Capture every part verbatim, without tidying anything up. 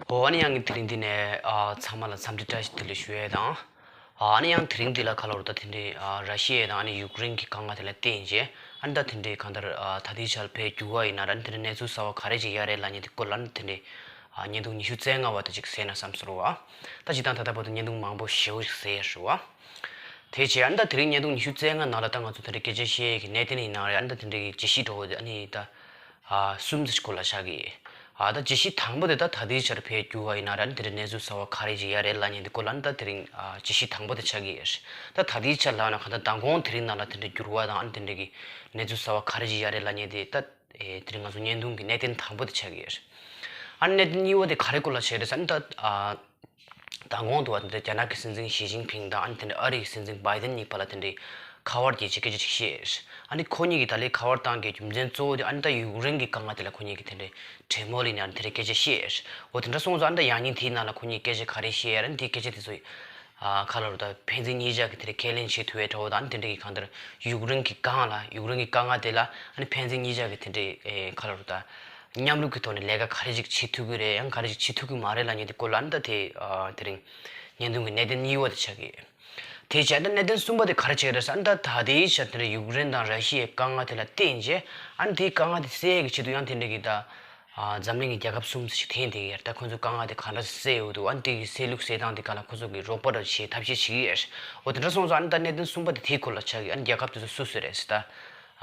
ཨོ་ཨ་ནི་ཡང་དེ་རིང་འདི་ནས་ཨ་ཚང་མ་ལ་འཚམས་འདྲི་བཀྲ་ཤིས་བདེ་ལེགས་ཞུ་ཡས་དང་། ཨ་ནི་ཡང་དེ་རིང་འདི་ལ་ག་ལབ་རེད་ད་དེ་འདྲའི་ཨ་ར་ཤི་ཡ་དང་ཨ་ནི་ཡུཀ་རེན་གྱི་དཀའ་ངལ་དེ་ལ་བརྟེན་བྱས་ཨ་ནི་ད་དེ་འདྲའི་གང་ལྟར་ཨ་ད་ལྟའི་ཆར་བོད་འགྱུར་བ་ཡིན་ན་ར་ཨ་ནི་དེ་འདྲའི་གནས་ཚུལ་གསར་བ་ག་རེ་ཅིག་ཡོད་རེད་ལབ་མཁན་དེ་སྐོར་ལ་ཨ་ནི་དེ་འདྲའི་ཨ་བརྙན་ཐུང་ཉི་ཤུ་རྩ་ལྔ་པ་དེ་ཅིག་གཟིགས་ན་བསམ་སོང་རེད་བ། ད་སྤྱིར་བཏང་ད་ལྟ་བར་དུ་བརྙན་ཐུང་མང་པོ་ཞེ་པོ་ཅིག་གཟིགས་ཡོད་རེད་བ། དེ་བྱས་ཨ་ནི་ད་དེ་རིང་བརྙན་ཐུང་ཉི་ཤུ་རྩ་ལྔ་ནང་ལ་ད་ང་ཚོ་དེ་འདྲའི་སྐད་ཆ་བཤད་ཡས་ཀྱི་གནད་དོན་ཡིན་ན་རེད་ཨ་ནི་ད་དེ་འདྲའི་གི་བརྗོད་གཞི་འདྲ་བོ་དེ་ཨ་ནི་ད། ཨ་གསུམ་ཙམ་སྐོར་ལ་ཆགས་ཀྱི་ཡོད། ཨ་ད་བརྗོད་གཞི་དང་པོ་དེ་ད་ད་ལྟའི་ཆར་བོད་འགྱུར་བ་ཡིན་ན་ར་ཨ་ནི་དེ་འདྲའི་གནས་ཚུལ་གསར་བ་ག་རེ་ཅིག་ཡོད་རེད་ལབ་མཁན་དེ་སྐོར་ལ་ཨ་ནི་ད་དེ་རིང་ཨ་བརྗོད་གཞི་དང་པོ་དེ་ཆགས་ཀྱི་ཡོད། ད་ད་ལྟའི་ཆར་ལབ་ན་གང་ལྟར་མདང་དགོང་དེ་རིང་ནང་ལ་དེ་འདྲའི་འགྱུར་བ་དང་ཨ་ནི་དེ་འདྲའི་གི་གནས་ཚུལ་གསར་བ་ག་རེ་ཅིག་ཡོད་རེད་ལབ་མཁན་དེ་ད་ཨེ་དེ་རིང་ང་ཚོ་བརྙན་ཐུང་གི་གནད་དོན་དང་པོ་དེ་ཆགས་ཀྱི་ཡོད། ཨ་ནི་གནད་དོན་གཉིས་པ་དེ་ག་རེ་སྐོར་ལ་བྱས་རེད་ཟེར་ན་ད་ཨ། མདང་དགོང་དུ་བ་དེ་འདྲ་རྒྱ་ནག་གི་སྲིད་འཛིན་ཞི་ཅིན་ཕིང་དང་ཨ་ནི་དེ་འདྲ་ཨ་རི་གི་སྲིད་འཛིན་བྷའི་ཏིན་གཉིས་བར་ལ་དེ་འདྲའི་ཁ་པར་གྱི་ཅིག་སྐད་ཆ་ཅིག་བཤད། ཨ་ནི་ཁོ་གཉིས་ཀྱིས་ད་ལོའི་ཁ་པར་བཏང་གི་རྒྱུ་མཚན་གཙོ་བོ་དེ་ཨ་ནི་ད་ཡུཀ་རེན་གྱི་དཀའ་ངལ་དེ་ལ་ཁོ་གཉིས་ཀྱིས་དེ་འདྲའི་གྲོས་མོལ་ཡིན་ན་ཨ་ནི་དེ་འདྲའི་སྐད་ཆ་བཤད། འོ་དེ་འདྲ་སོང་ཙང་ཨ་ནི་ད་ཡང་སྙིང་དེའི་ནང་ལ་ཁོ་གཉིས་སྐད་ཆ་ག་རེ་བཤད་ཡ་ར་ཨ་ནི་དེའི་སྐད་ཆ་དེ་ཚོ་ཨ་ག་ལབ་རེད་ད་ཕན་ཚུན་གཉིས་ཆ་གི་དེ་འདྲའི་ཁས་ལེན་བྱེད་ཐུབ་པའི་འདྲ་བོ་དང་ཨ་ནི་དེ་འདྲ་གི་གང་ལྟར་ཡུཀ་རེན་གྱི་དཀའ་ངལ་ལ་ཡུཀ་རེན་གྱི་དཀའ་ངལ་དེ་ལ་ཨ་ནི་ཕན་ཚུན་གཉིས་ཆ་གི་དེ་འདྲའི་ཨེ་ག་ལབ་རེད་ད། མཉམ་རུབ་ཀྱི་ཐོག་ནས་ལས་ཀ་ག་རེ་ཞིག་བྱེད་ཐུབ་ཀྱི་རེད་ཡང་ག་རེ་ཞིག་བྱེད་ཐུབ་ཀྱི་མ་རེད་ལབ་མཁན་དེ་སྐོར་ལ་ཨ་ནི་ད་དེ་ཨ་དེ་རིང་བརྙན་ཐུང་གི་གནད་དོན་གཉིས་པ་དེ་ཆགས་ཀྱི་ཡོད། དེ་བྱས་ཨ་ནི་ད་གནད་དོན་གསུམ་པ་དེ་ག་རེ་ཆགས་ཀྱི་རེད་ཟེར་ཨ་ནི་ད་ད་ལྟའི་ཆར་དེ་འདྲ་ཡུཀ་རེན་དང་ར་ཤི་ཡའི་དཀའ་ངལ་དེ་ལ་བརྟེན་བྱས་ཨ་ནི་དེའི་དཀའ་ངལ་དེ་སེལ་ཡས་ཀྱི་ཆེད་དུ་ཡང་དེ་འདྲ་གི་ད་ཨ་འཛམ་གླིང་གི་རྒྱལ་ཁབ་གསུམ་ཞིག་ཐེངས་དེ་གི་ཡར་ད་ཁོང་ཚོའི་དཀའ་ངལ་དེ་ག་འདྲ་སེལ་ཡོད་འདུག་ཨ་ནི་དེ་གི་སེལ་ལུགས་སེལ་སྟངས་དེ་ག་ལ་ཁོང་ཚོ་གི་རོགས་པ་འདྲ་བྱེད་ཐབས་ཤེས་བྱེད་ཀྱི་ཡོད། འོ་དེ་འདྲ་སོང་ཙང་ཨ་ནི་ད་གནད་དོན་གསུམ་པ་དེ་དེའི་སྐོར་ལ་ཆགས་ཀྱི་ཨ་ནི་རྒྱལ་ཁབ་དེ་ཚོ་སུ་སུ་རེད་ཟེར་ད།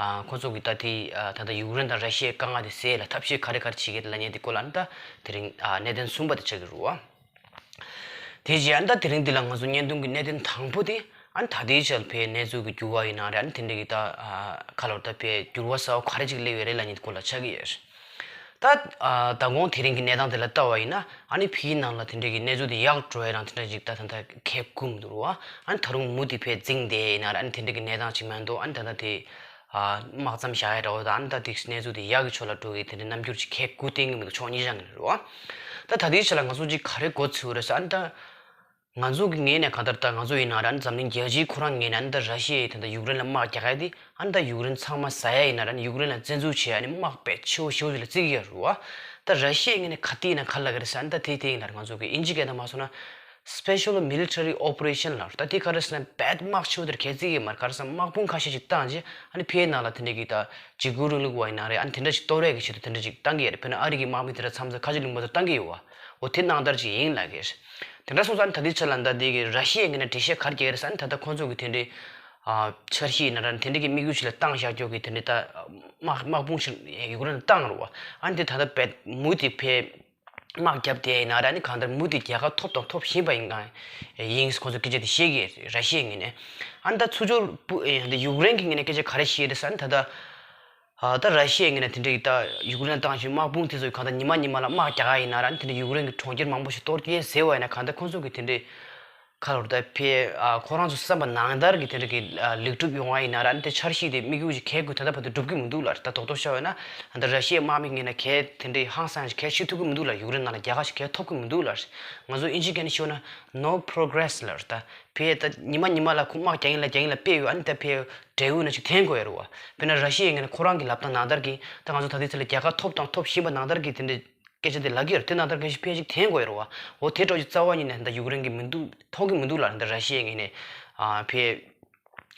ཨ་ཁོང་ཚོ་གི་ད་དེ་ཨ་ད་ལྟ་ཡུཀ་རེན་དང་ར་ཤི་ཡའི་དཀའ་ངལ་དེ་སེལ་ལ་ཐབས་ཤེས་ག་རེ་ག་རེ་བྱེད་ཀྱི་རེད་ལབ་མཁན་དེ་སྐོར་ལ་ཨ་ནི་ད་དེ་རིང་ཨ་གནད་དོན་གསུམ་པ་དེ་ཆགས་ཀྱི་རེད་བ། དེ་རྗེས་ཨ་ནི་ད་དེ་རིང་འདི་ལ་ང་ཚོ་བརྙན་ཐུང་གི་གནད་དོན་དང་པོ་དེ་ཨ་ནི་ད་ལྟའི་ཆར་བོད་གནས་ཚུལ་གྱི་འགྱུར་བ་ཡིན་ན་རེད་ཨ་ནི་དེ་འདྲ་གི་ད་ཨ་ག་ལབ་ད་བོད་འགྱུར་བ་གསར་བ་ག་རེ་ཅིག་སླེབས་ཡོད་རེད་ལབ་མཁན་དེ་སྐོར་ལ་ཆགས་ཀྱི་ཡོད། ད་ཨ་མདང་དགོང་དེ་རིང་གི་གནས་སྟངས་དེ་ལ་ལྟ་བ་ཡིན་ན་ཨ་ནི་ཕྱིའི་ནང་ལ་དེ་འདྲ་གི་གནས་ཚུལ་དེ་ཡག་འགྲོ་ཡ་རང་དེ་འདྲ་ཅིག་ད་ད་ད་གལ་འགངས་མི་འདུག་རེད་བ། ཨ་ནི་ད་རུང་མུ་མཐུད་བོད་འཛིང་བསྡད་ཡིན་ན་རེད་ཨ་ནི་དེ་འདྲ་གི་གནས་སྟངས་ཅིག་མ་གཏོགས་ཨ་ནི་ད་ད་དེ། དམག་མཚམས་བཞག་ཡ་འདྲ་བོ་དང་ཨ་ནི་ད་དེ་གནས་ཚུལ་དེ་ཡག་གི་ཕྱོགས་ལ་འགྲོ་གི་དེ་འདྲའི་རྣམ་འགྱུར་ཅིག་གལ་འགངས་བསྟན་གི་མི་འདུག་ཕྱོགས་གཉིས་ཆ་ངོས་ནས་རེད་བ། ད་ད་ལྟའི་ཆ་ལ་ང་ཚོ་ཅིག་ག་རེ་འགོ་ཚུགས་རེད་ཟེར་ཨ་ནི་ད། ང་ཚོ་གི་ངོས་ནས་གང་ལྟར་ད་ང་ཚོ་ཡིན་ན་ར་ཨ་ནི་འཛམ་གླིང་རྒྱལ་སྤྱི་ཁོ་རང་ངོས་ནས་ཨ་ནི་ད་ར་ཤི་ཡའི་ད་ད་ཡུཀ་རེན་ལ་དམག་རྒྱག་ཡ་དེ་ཨ་ནི་ད་ཡུཀ་རེན་ཚང་མ་ཟ་ཡ་ཡིན་ན་ར་ཨ་ནི་ཡུཀ་རེན་ལ་བཙན་འཛུལ་བྱེད་ཡ་ཨ་ནི་དམག་དཔེ་ཆེ་བོ་ཞེ་བོ་ཅིག་ལ་བརྩི་གི་ཡོད་རེད་བ། ད་ར་ཤི་ཡའི་ངོས་ནས་ག་དུས་ཡིན་ན་ག་ལབ་གི་རེད་ཟེར་ཨ་ནི་ད་དེ་དེ་ཡིན་ན་ར་ང་ཚོ་གི་ཨིན་ཇི་སྐད་ནང་མ་སོང་ན། Special Military Operation ལབ་རེད། ད་དེ་ག་རེ་ཟེར་ན་རྦད་དམག་ཆེ་བོ་དེར་གལ་བརྩི་གི་མ་རེད། ག་རེ་ཟེར་ན་དམག་དཔུང་ཁ་ཤས་ཤིག་བཏང་རྗེས་ཨ་ནི་ཕའི་ནང་ལ་དེ་འདྲ་གི་ད་འཇིགས་སྐུལ་རིང་ལུགས་པ་ཡིན་ན་རེད། ཨ་ནི་དེ་འདྲ་ཞིག་གཏོར་ཡས་ཀྱི་ཆེད་དུ་དེ་འདྲ་ཞིག་བཏང་གི་ཡོད་རེད། དཔེར་ན་ཨ་རི་གི་དམག་མི་དེ་འདྲ་མཚམས་མཚམས་ཁ་ཆེ་ལུང་པ་ཚོར་བཏང་གི་ཡོད་བ། འོ་དེ་ནང་ལྟར་ཅིག་ཡིན་ལབ་གི་རེད། དེ་འདྲ་སོང་ཙང་ད་ལྟའི་ཆ་ལ་ད་དེ་གི་ར་ཤི་ཡའི་ངོས་ནས་འགྲེལ་བཤད་ག་རེ་རྒྱག་གི་རེད་ཟེར་ཨ་ནི་ད་ལྟ་ཁོང་ཚོ་གི་དེ་འདྲའི་ཨ་འཆར་གཞི་ཡིན་ན་ར་དེ་འདྲ་གི་དམིགས་ཡུལ་ཞིག་ལ་བཏང་བཞག་རྒྱུ་གི་དེ་འདྲའི་ད་དམག་དམག་དཔུང་ཞིག་ཡུཀ་རེན་ལ་བཏང་རེད་བ། ཨ་ནི་དེ་ད་ལྟ་རྦད་མུ་མཐུད་ཕའི། དམག་བརྒྱབ་བསྡད་ཡིན་ན་ར་ཨ་ནི་གང་ལྟར་མུ་མཐུད་རྒྱལ་ཁ་ཐོབ་དང་ཐོབ་བཞིན་པ་ཡིན་གང་ཡིན་ཁོང་ཚོ་སྐད་ཆ་དེ་བཤད་ཀྱི་ར་ཤི་ཡའི་ངོས་ནས། ཨ་ནི་ད་ཚུར་ཕྱོགས་པུ་ཨེ་འདི་ཡུཀ་རེན་གྱི་ངོས་ནས་སྐད་ཆ་ག་རེ་བཤད་རེད་ཟེར་ན་ད་ལྟ་ཨ་ད་ར་ཤི་ཡའི་ངོས་ནས་དེ་འདྲའི་ད་ཡུཀ་རེན་བཏང་བཞིན་དམག་དཔུང་དེ་ཚོ་གང་ལྟར་ཉི་མ་ཉི་མ་ལ་དམག་རྒྱག་ག་ཡིན་ན་ར་ཨ་ནི་དེ་འདྲའི་ཡུཀ་རེན་གྱི་གྲོང་ཁྱེར་མང་པོ་ཞིག་གཏོར་རྒྱུ་ཡིན་ཟེར་བ་ཡིན་ན་གང་ལྟར་ཁོང་ཚོ་གི་དེ་འདྲའི་ཁ་ལོར་ད་ཕའི་ཨ་ཁོ་རང་ཚོ་བསམ་པ་ནང་ལྟར་གྱི་དེ་འདྲ་གི་ལེགས་གྲུབ་ཡོང་བ་ཡིན་ན་ར་ཨ་ནི་དེ་འཆར་གཞི་དེ་དམིགས་ཡུལ་ཞིག་གལ་དགོས་ད་ལྟ་བར་དུ་འགྲུབ་ཀྱི་མི་འདུག་ལ་ད་རྡོག་རྡོག་བཤད་པ་ཡིན་ན་ད་ར་ཤི་ཡའི་དམག་མི་ངོས་ནས་གལ་དེ་འདྲའི་ཧང་སང་ཞིག་གལ་ཤེས་ཐུབ་ཀྱི་མི་འདུག་ལ་ཡུཀ་རེན་ནང་ལ་རྒྱལ་ཁ་ཞིག་གལ་ཐོབ་ཀྱི་མི་འདུག་ལ། ང་ཚོ་ཨིན་ཇི་སྐད་ནས་ཤོད་ན་no progress ལ་རེད་ད། ཕའི་ད་ཉི་མ་ཉི་མ་ལ་ཁོ་དམག་རྒྱག་གིན་ལ་རྒྱག་གིན་ལ་དཔེ་ཡོད་ཨ་ནི་ད་ཕའི་འབྲས་བུ་ན་ཅིག་འཐེན་དགོས་ཡ་རེད་བ། དཔེར་ན་ར་ཤི་ཡའི་ངོས་ནས་ཁོ་རང་གི་ལབ་སྟངས་ནང་ལྟར་གྱི་ད་ང་ཚོ་ད་ལྟའི་ཚེ་ལ་རྒྱལ་ཁ་ཐོབ་དང་ཐོབ་བཞིན་པ་ནང་ལྟར་གྱི་དེ་འདྲའི་སྐད་ཆ་དེ་ལབ་ཀྱི་ཡོད་རེད། དེ་ནང་ལྟར་གང་ཞིག་ཕལ་ཆེར་འཐེན་དགོས་ཡོད་རེད་བ། འོ་དེ་འདྲ་ཅིག་རྩ་བ་ཉིད་ནས་ད་ཡུཀ་རེན་གྱི་མི་འདུག་མཐོང་གི་མི་འདུག་ལ་ད་ར་ཤི་ཡའི་ངོས་ནས་ཨ་ཕའི་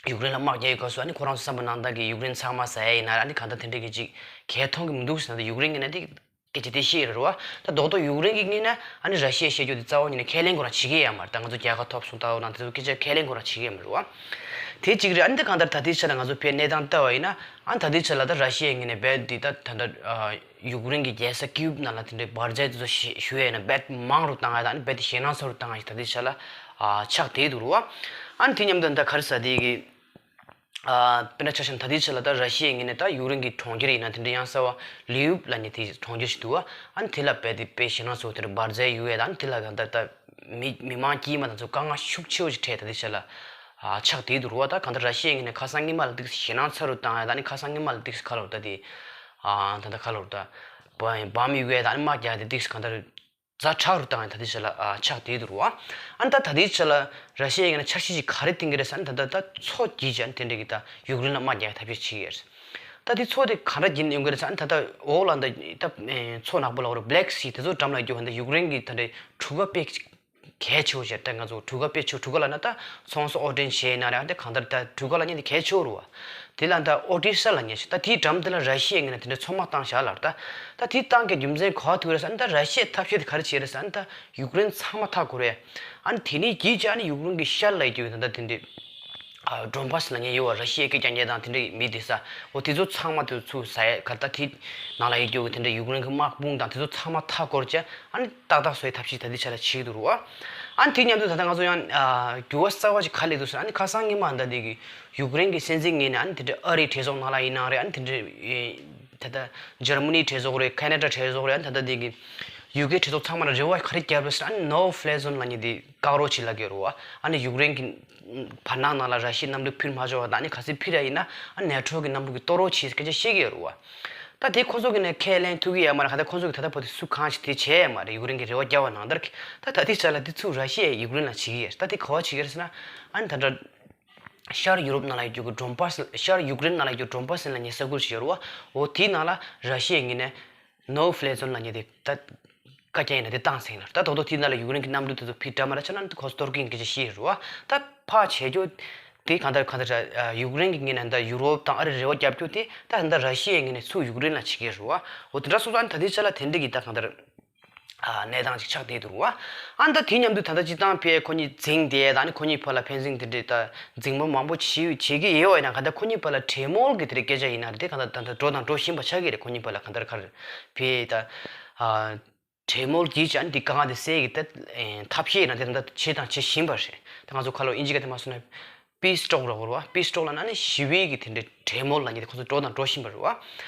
ཡུཀ་རེན་ལ་དམག་རྒྱག་ཡོད་སྐབས་སུ་ཨ་ནི་ཁོ་རང་ཚོ་བསམ་པ་ནང་ལྟར་གྱི་ཡུཀ་རེན་ཚང་མ་ཟ་ཡ་ཡིན་ན་ཨ་ནི་གང་ལྟར་དེ་འདྲ་གི་ཅིག་གལ་མཐོང་གི་མི་འདུག་ཟེར་ན་ད་ཡུཀ་རེན་གྱི་ནས་དེ་སྐད་ཆ་དེ་བཤད་ཡོད་རེད་བ། ད་རྡོག་རྡོག་ཡུཀ་རེན་གྱི་ངོས་ནས་ཨ་ནི་ར་ཤི་ཡའི་བཤད་རྒྱུ་དེ་རྩ་བ་ཉིད་ནས་ཁས་ལེན་ཁོ་རང་བྱེད་ཀྱི་ཡོད་མ་རེད། ད་ང་ཚོ་རྒྱལ་ཁ་ཐོབ་སོང་ད་འོ་ན་དེ་ཚོ་སྐད་ཆ་ཁས་ལེན་ཁོ་རང་བྱེད་ཀྱི་ཡོད་མ་རེད་བ། དེ་གཅིག་རེད། ཨ་ནི་ད་གང་ལྟར་ད་ལྟའི་ཆ་ལ་ང་ཚོ་བོད་གནས་སྟངས་ལྟ་བ་ཡིན་ན་ཨ་ནི་ད་ལྟའི་ཆ་ལ་ད་ར་ཤི་ཡའི་ངོས་ནས་རྦད་དེ་ད་ད་ལྟ་ཡུཀ་རེན་གྱི་རྒྱལ་ས་ཀིའུབ་ནང་ལ་དེ་འདྲའི་འབར་རྫས་དེ་ཚོ་ཞུ་ཞུ་ཡས་ཡིན་ན་རྦད་མང་རུ་བཏང་ཡ་དང་ཨ་ནི་རྦད་དེ་ཞེད་སྣང་ཚ་རུ་བཏང་ཡ་ཞིག་ད་ལྟའི་ཆ་ལ་ཨ་ཆགས་བསྡད་འདུག་རུ་བ། ཨ་ནི་དེ་མཉམ་དུ་ད་ག་རེ་ཟེར་དེ་གི་ཨ་དཔེར་ན་ཆ་བཞག་ན་ད་ལྟའི་ཆ་ལ་ད་ར་ཤི་ཡའི་ངོས་ནས་ད་ཡུཀ་རེན་གྱི་གྲོང་ཁྱེར་ཡིན་ན་དེ་འདྲའི་ཡང་གསར་བ་ལིའུབ་ལབ་མཁན་དེ་གྲོང་ཁྱེར་ཞིག་འདུག་བ། ཨ་ནི་དེ་ལ་རྦད་དེ་དཔེ་ཞེད་སྣང་ཚ་བོ་དེ་འདྲ་འབར་རྫས་གཡུག་ཡས་དང་ཨ་ནི་དེ་ལ་གང་ལྟར་ད་མི་མི་མང་དཀྱུས་མ་དང་ཚོ་དཀའ་ངལ་ཤུགས་ཆེ་བོ་ཞིག་འཕྲད་ད་ལྟའི་ཆ་ལ་ཨ་ཆགས་བསྡད་འདུག་རུ་བ། ད་གང་ལྟར་ར་ཤི་ཡའི་ངོས་ནས་ཁ་སང་སྔོན་མ་ལ་ཏོག་ཙམ་ཞེད་སྣང་ཚ་རུ་བཏང་ཡ་ད་ཨ་ནི་ཁ་སང་སྔོན་མ་ལ་ཏོག་ཙམ་ག་ལབ་ད་དེ་ཨ་ད་ད་ག་ལབ་ད་བ་བམ་གཡུག་ཡས་དང་ཨ་ནི་དམག་རྒྱག་དེ་ཏོག་ཙམ་གང་ལྟར། ཛ་དྲག་རུ་བཏང་ཡ་ད་ལྟའི་ཆ་ལ་ཨ་ཆགས་བསྡད་འདུག་རུ་བ། ཨ་ནི་ད་ད་ལྟའི་ཆ་ལ་ར་ཤི་ཡའི་ངོས་ནས་འཆར་གཞི་ཞིག་ག་རེ་བཏིང་གི་རེད་ཟེར་ན་ད་ད་ད་མཚོ་བརྒྱུད་བྱས་ཨ་ནི་དེ་འདྲ་གི་ད་ཡུཀ་རེན་ལ་དམག་རྒྱག་ཡ་ཐབས་ཤེས་བྱེད་ཀྱི་ཡོད་རེད། ད་དེ་མཚོ་དེ་ག་འདྲ་བརྒྱུད་ཡོང་གི་རེད་ཟེར་ན། ད་ལྟ་འོག་ལ་འདི་ད་མཚོ་ནག་པོ་ལབ་དགོས་རེད། Black Sea དེ་ཚོ་འགྲམ་ལ་རྒྱུ་བ་འདི་ཡུཀ་རེན་གྱི་ད་འདྲའི་གྲུ་ཁ་དཔེ་གལ་ཆེ་བོ་ཞིག་ད་ང་ཚོ་གྲུ་ཁ་དཔེ་ཆེ་གྲུ་ཁ་ལབ་ན་ད་ཚོང་ས་ཨོ་ཌེན་ཤེ་ན་རེད། ད་གང་ལྟར་ད་གྲུ་ཁ་ལབ་མཁན་དེ་གལ་ཆེ་བོ་རེད་བ། དེ་ལ་ད་ཨོ་ཌི་ས་ལབ་མཁན་ཞིག་ད་དེའི་འགྲམ་དེ་ལ་ར་ཤི་ཡའི་ངོས་ནས་དེ་འདྲའི་མཚོ་དམག་བཏང་བཞག་ལབ་རེད། ད་ད་དེ་བཏང་གི་རྒྱུ་མཚན་ག་པར་ཐུག་རེད་ཟེར་ན། ད་ར་ཤི་ཡའི་ཐབས་ཤེས་དེ་ག་རེ་བྱས་རེད་ཟེར་ན། ད་ཡུཀ་རེན་ཚང་མ་མཐའ་བསྐོར་རེད། ཨ་ནི་དེ་ནས་གྱིས་ཀྱི་ཨ་ནི་ཡུཀ་རེན་གྱི་ཤར་ལ་ཡོད་རྒྱུ་ད་ད་དེ་འདྲའི་ཨ་ཌོན་པཱ་སི་ལབ་མཁན་ཡོད་བ། ར་ཤི་ཡའི་སྐད་རྒྱག་མཁན་དང་དེ་འདྲའི་མི་བསྡད་ས། འོ་དེ་ཚོ་ཚང་མ་དེ་ཚུར་ཟ་ཡ་ག་ད་དེ་ནང་ལ་ཡོད་རྒྱུ་གི་དེ་འདྲའི་ཡུཀ་རེན་གྱི་དམག་དཔུང་དང་དེ་ཚོ་ཚང་མ་མཐའ་བསྐོར་བྱས་ཨ་ནི་ཏག་ཏག་བཟོ་ཡའི་ཐབས་ཤེས་ད་ལྟའི་ཆ་ལ་བྱེད་ཀྱི་འདུག་རེད་བ། ཨ་ནི་དེ་མཉམ་དུ་ད་ལྟ་ང་ཚོ་ཡང་ཨ་འགྱུར་བ་གསར་བ་ཞིག་ག་སླེབས་འདུག་ཟེར་ན། ཨ་ནི་ཁ་སང་ཉི་མ་ད་དེ་གི་ཡུཀ་རེན་གྱི་སྲིད་འཛིན་ངོས་ནས་ཨ་ནི་དེ་འདྲའི་ཨ་རིའི་གྲོས་ཚོགས་ནང་ལ་ཡིན་ནའང་རེད། ཨ་ནི་དེ་འདྲའི་ཨེ་ད་ལྟ་འཇར་མ་ནིའི་གྲོས་ཚོགས་རེད། ཁེ་ན་ཌ་གྲོས་ཚོགས་རེད། ཨ་ནི་ད་ལྟ་དེ་གི་ཡུ་ཀེ་གྲོས་ཚོགས་ཚང་མ་ལ་རེ་བ་ག་རེ་བརྒྱབ་རེད་ཟེར་ན། ཨ་ནི་No Fly Zone ལབ་མཁན་དེ་བཀག་རོགས་བྱེད་ལབ་ཀྱི་རེད་བ། ཨ་ནི་ཡུཀ་རེན་གྱི་བར་ནང་ནང་ལ་ར་ཤི་ཡའི་གནམ་གྲུ་འཕུར་མ་ཆོག་པ་དང་། ཨ་ནི་གལ་སྲིད་འཕུར་ཡ་ཡིན་ན་ཨ་ནི་ནེ་ཊོ་གི་གནམ་གྲུ་གིས་གཏོར་རོགས་བྱེད་ཟེར་སྐད་ཆ་བཤད་ཀྱི་ཡོད་རེད་བ། ད་དེ་ཁོ་ཚོ་གི་ནས་ཁས་ལེན་ཐུབ་ཀྱི་ཡོད་མ་རེད། ག་ད་ཁོ་ཚོ་གི་ད་ལྟ་བར་དུ་སུ་གང་ཞིག་དེ་བྱས་ཡོད་མ་རེད། ཡུཀ་རེན་གྱི་རེ་བ་བརྒྱབ་པ་ནང་ལྟར་གྱི། ད་ད་ལྟའི་ཆ་ལ་དེ་ཚུར་ར་ཤི་ཡས་ཡུཀ་རེན་ལ་བྱེད་ཀྱི་ཡོད། ད་དེ་ག་པར་བྱེད་ཀྱི་རེད་ཟེར་ན། ཨ་ནི་ད་ལྟ་ཤར་ཡུ་རོབ་ནང་ལ་ཡོད་རྒྱུ་གི་ཌོན་པཱ་སི། ཤར་ཡུཀ་རེན་ནང་ལ་ཡོད་རྒྱུ་ཌོན་པཱ་སི་ལབ་མཁན་ས་ཁུལ་ཞིག་ཡོད་རེད་བ། འོ་དེའི་ནང་ལ་ར་ཤི་ཡའི་ངོས་ནས་No Fly Zone ལབ་མཁན་དེ་ད་བཀའ་རྒྱ་ཡིན་ན་དེ་བཏང་ཟིན་ལ། ད་རྡོག་རྡོག་དེའི་ནང་ལ་ཡུཀ་རེན་གྱི་གནམ་གྲུ་དེ་ཚོ་ཕར་འགྲོ་མ་རེད། ཆ་ན་ཁོ་གཏོར་གྱི་ཡིན་སྐད་ཆ་བཤད་རེད་བ། ད་ཕར་བྱེད་རྒྱུ་དེ་གང་ལྟར་གང་ལྟར་ཡུཀ་རེན་གྱི་ངོས་ནས་ད་ཡུ་རོབ་དང་ཨ་རིར་རེ་བ་བརྒྱབ་རྒྱུ་དེ་ད་ད་ལྟ་ར་ཤི་ཡའི་ངོས་ནས་ཚུར་ཡུཀ་རེན་ལ་བྱེད་ཀྱི་རེད་བ། འོ་དེ་འདྲ་སོང་ཙང་ད་ལྟའི་ཆ་ལ་དེ་འདྲ་གི་ད་གང་ལྟར་ཨ་གནས་སྟངས་ཅིག་ཆགས་བསྡད་འདུག་བ། ཨ་ནི་ད་དེ་མཉམ་དུ་ད་ལྟ་སྤྱིར་བཏང་ཕར་ཁོ་གཉིས་འཛིང་བསྡད་དང་། ཨ་ནི་ཁོ་གཉིས་བར་ལ་ཕན་ཚུན་དེ་འདྲའི་ད་འཛིང་མོ་མང་པོ་བྱེད་བྱེད་ཀྱི་ཡོད་ཡིན་ན། ག་ད་ཁོ་གཉིས་བར་ལ་གྲོས་མོལ་གྱི་དེ་འདྲའི་སྐད་ཆ་ཡིན་ན་རེད། དེ་གང་ལྟར་ད་ལྟ་འགྲོ་དང་འགྲོ་བཞིན་པ་ཆགས་ཀྱི་རེད། ཁོ་གཉིས་བར་ལ་གང་ལྟར་ག་རེ་ཕར་ད་ཨ་གྲོས་མོལ་གྱིས་ཀྱང་འདི་དཀའ་ངལ་དེ་སེལ་གྱི་ད་ཨེ་ཐབས་ཤེས་ཡིན་ན་དེ་ད་ལྟ་བྱས་དང་བྱེད་བཞིན་པ་རེད། ད་ང་ཚོ་ཁ་ལོ་དབྱིན་ཇི་སྐད་དེ་མ་སོང་ན་པིས་ཊོག་ལབ་དགོས་རེད་བ། པིས་ཊོག་ལབ་ན་ནི་ཞི་བའི་གི་དེ་འདྲའི་གྲོས་མོལ་ལབ་མཁན་དེ་ཁོ་ཚོ་འགྲོ་དང་འགྲོ་བཞིན་པ་རེད་བ།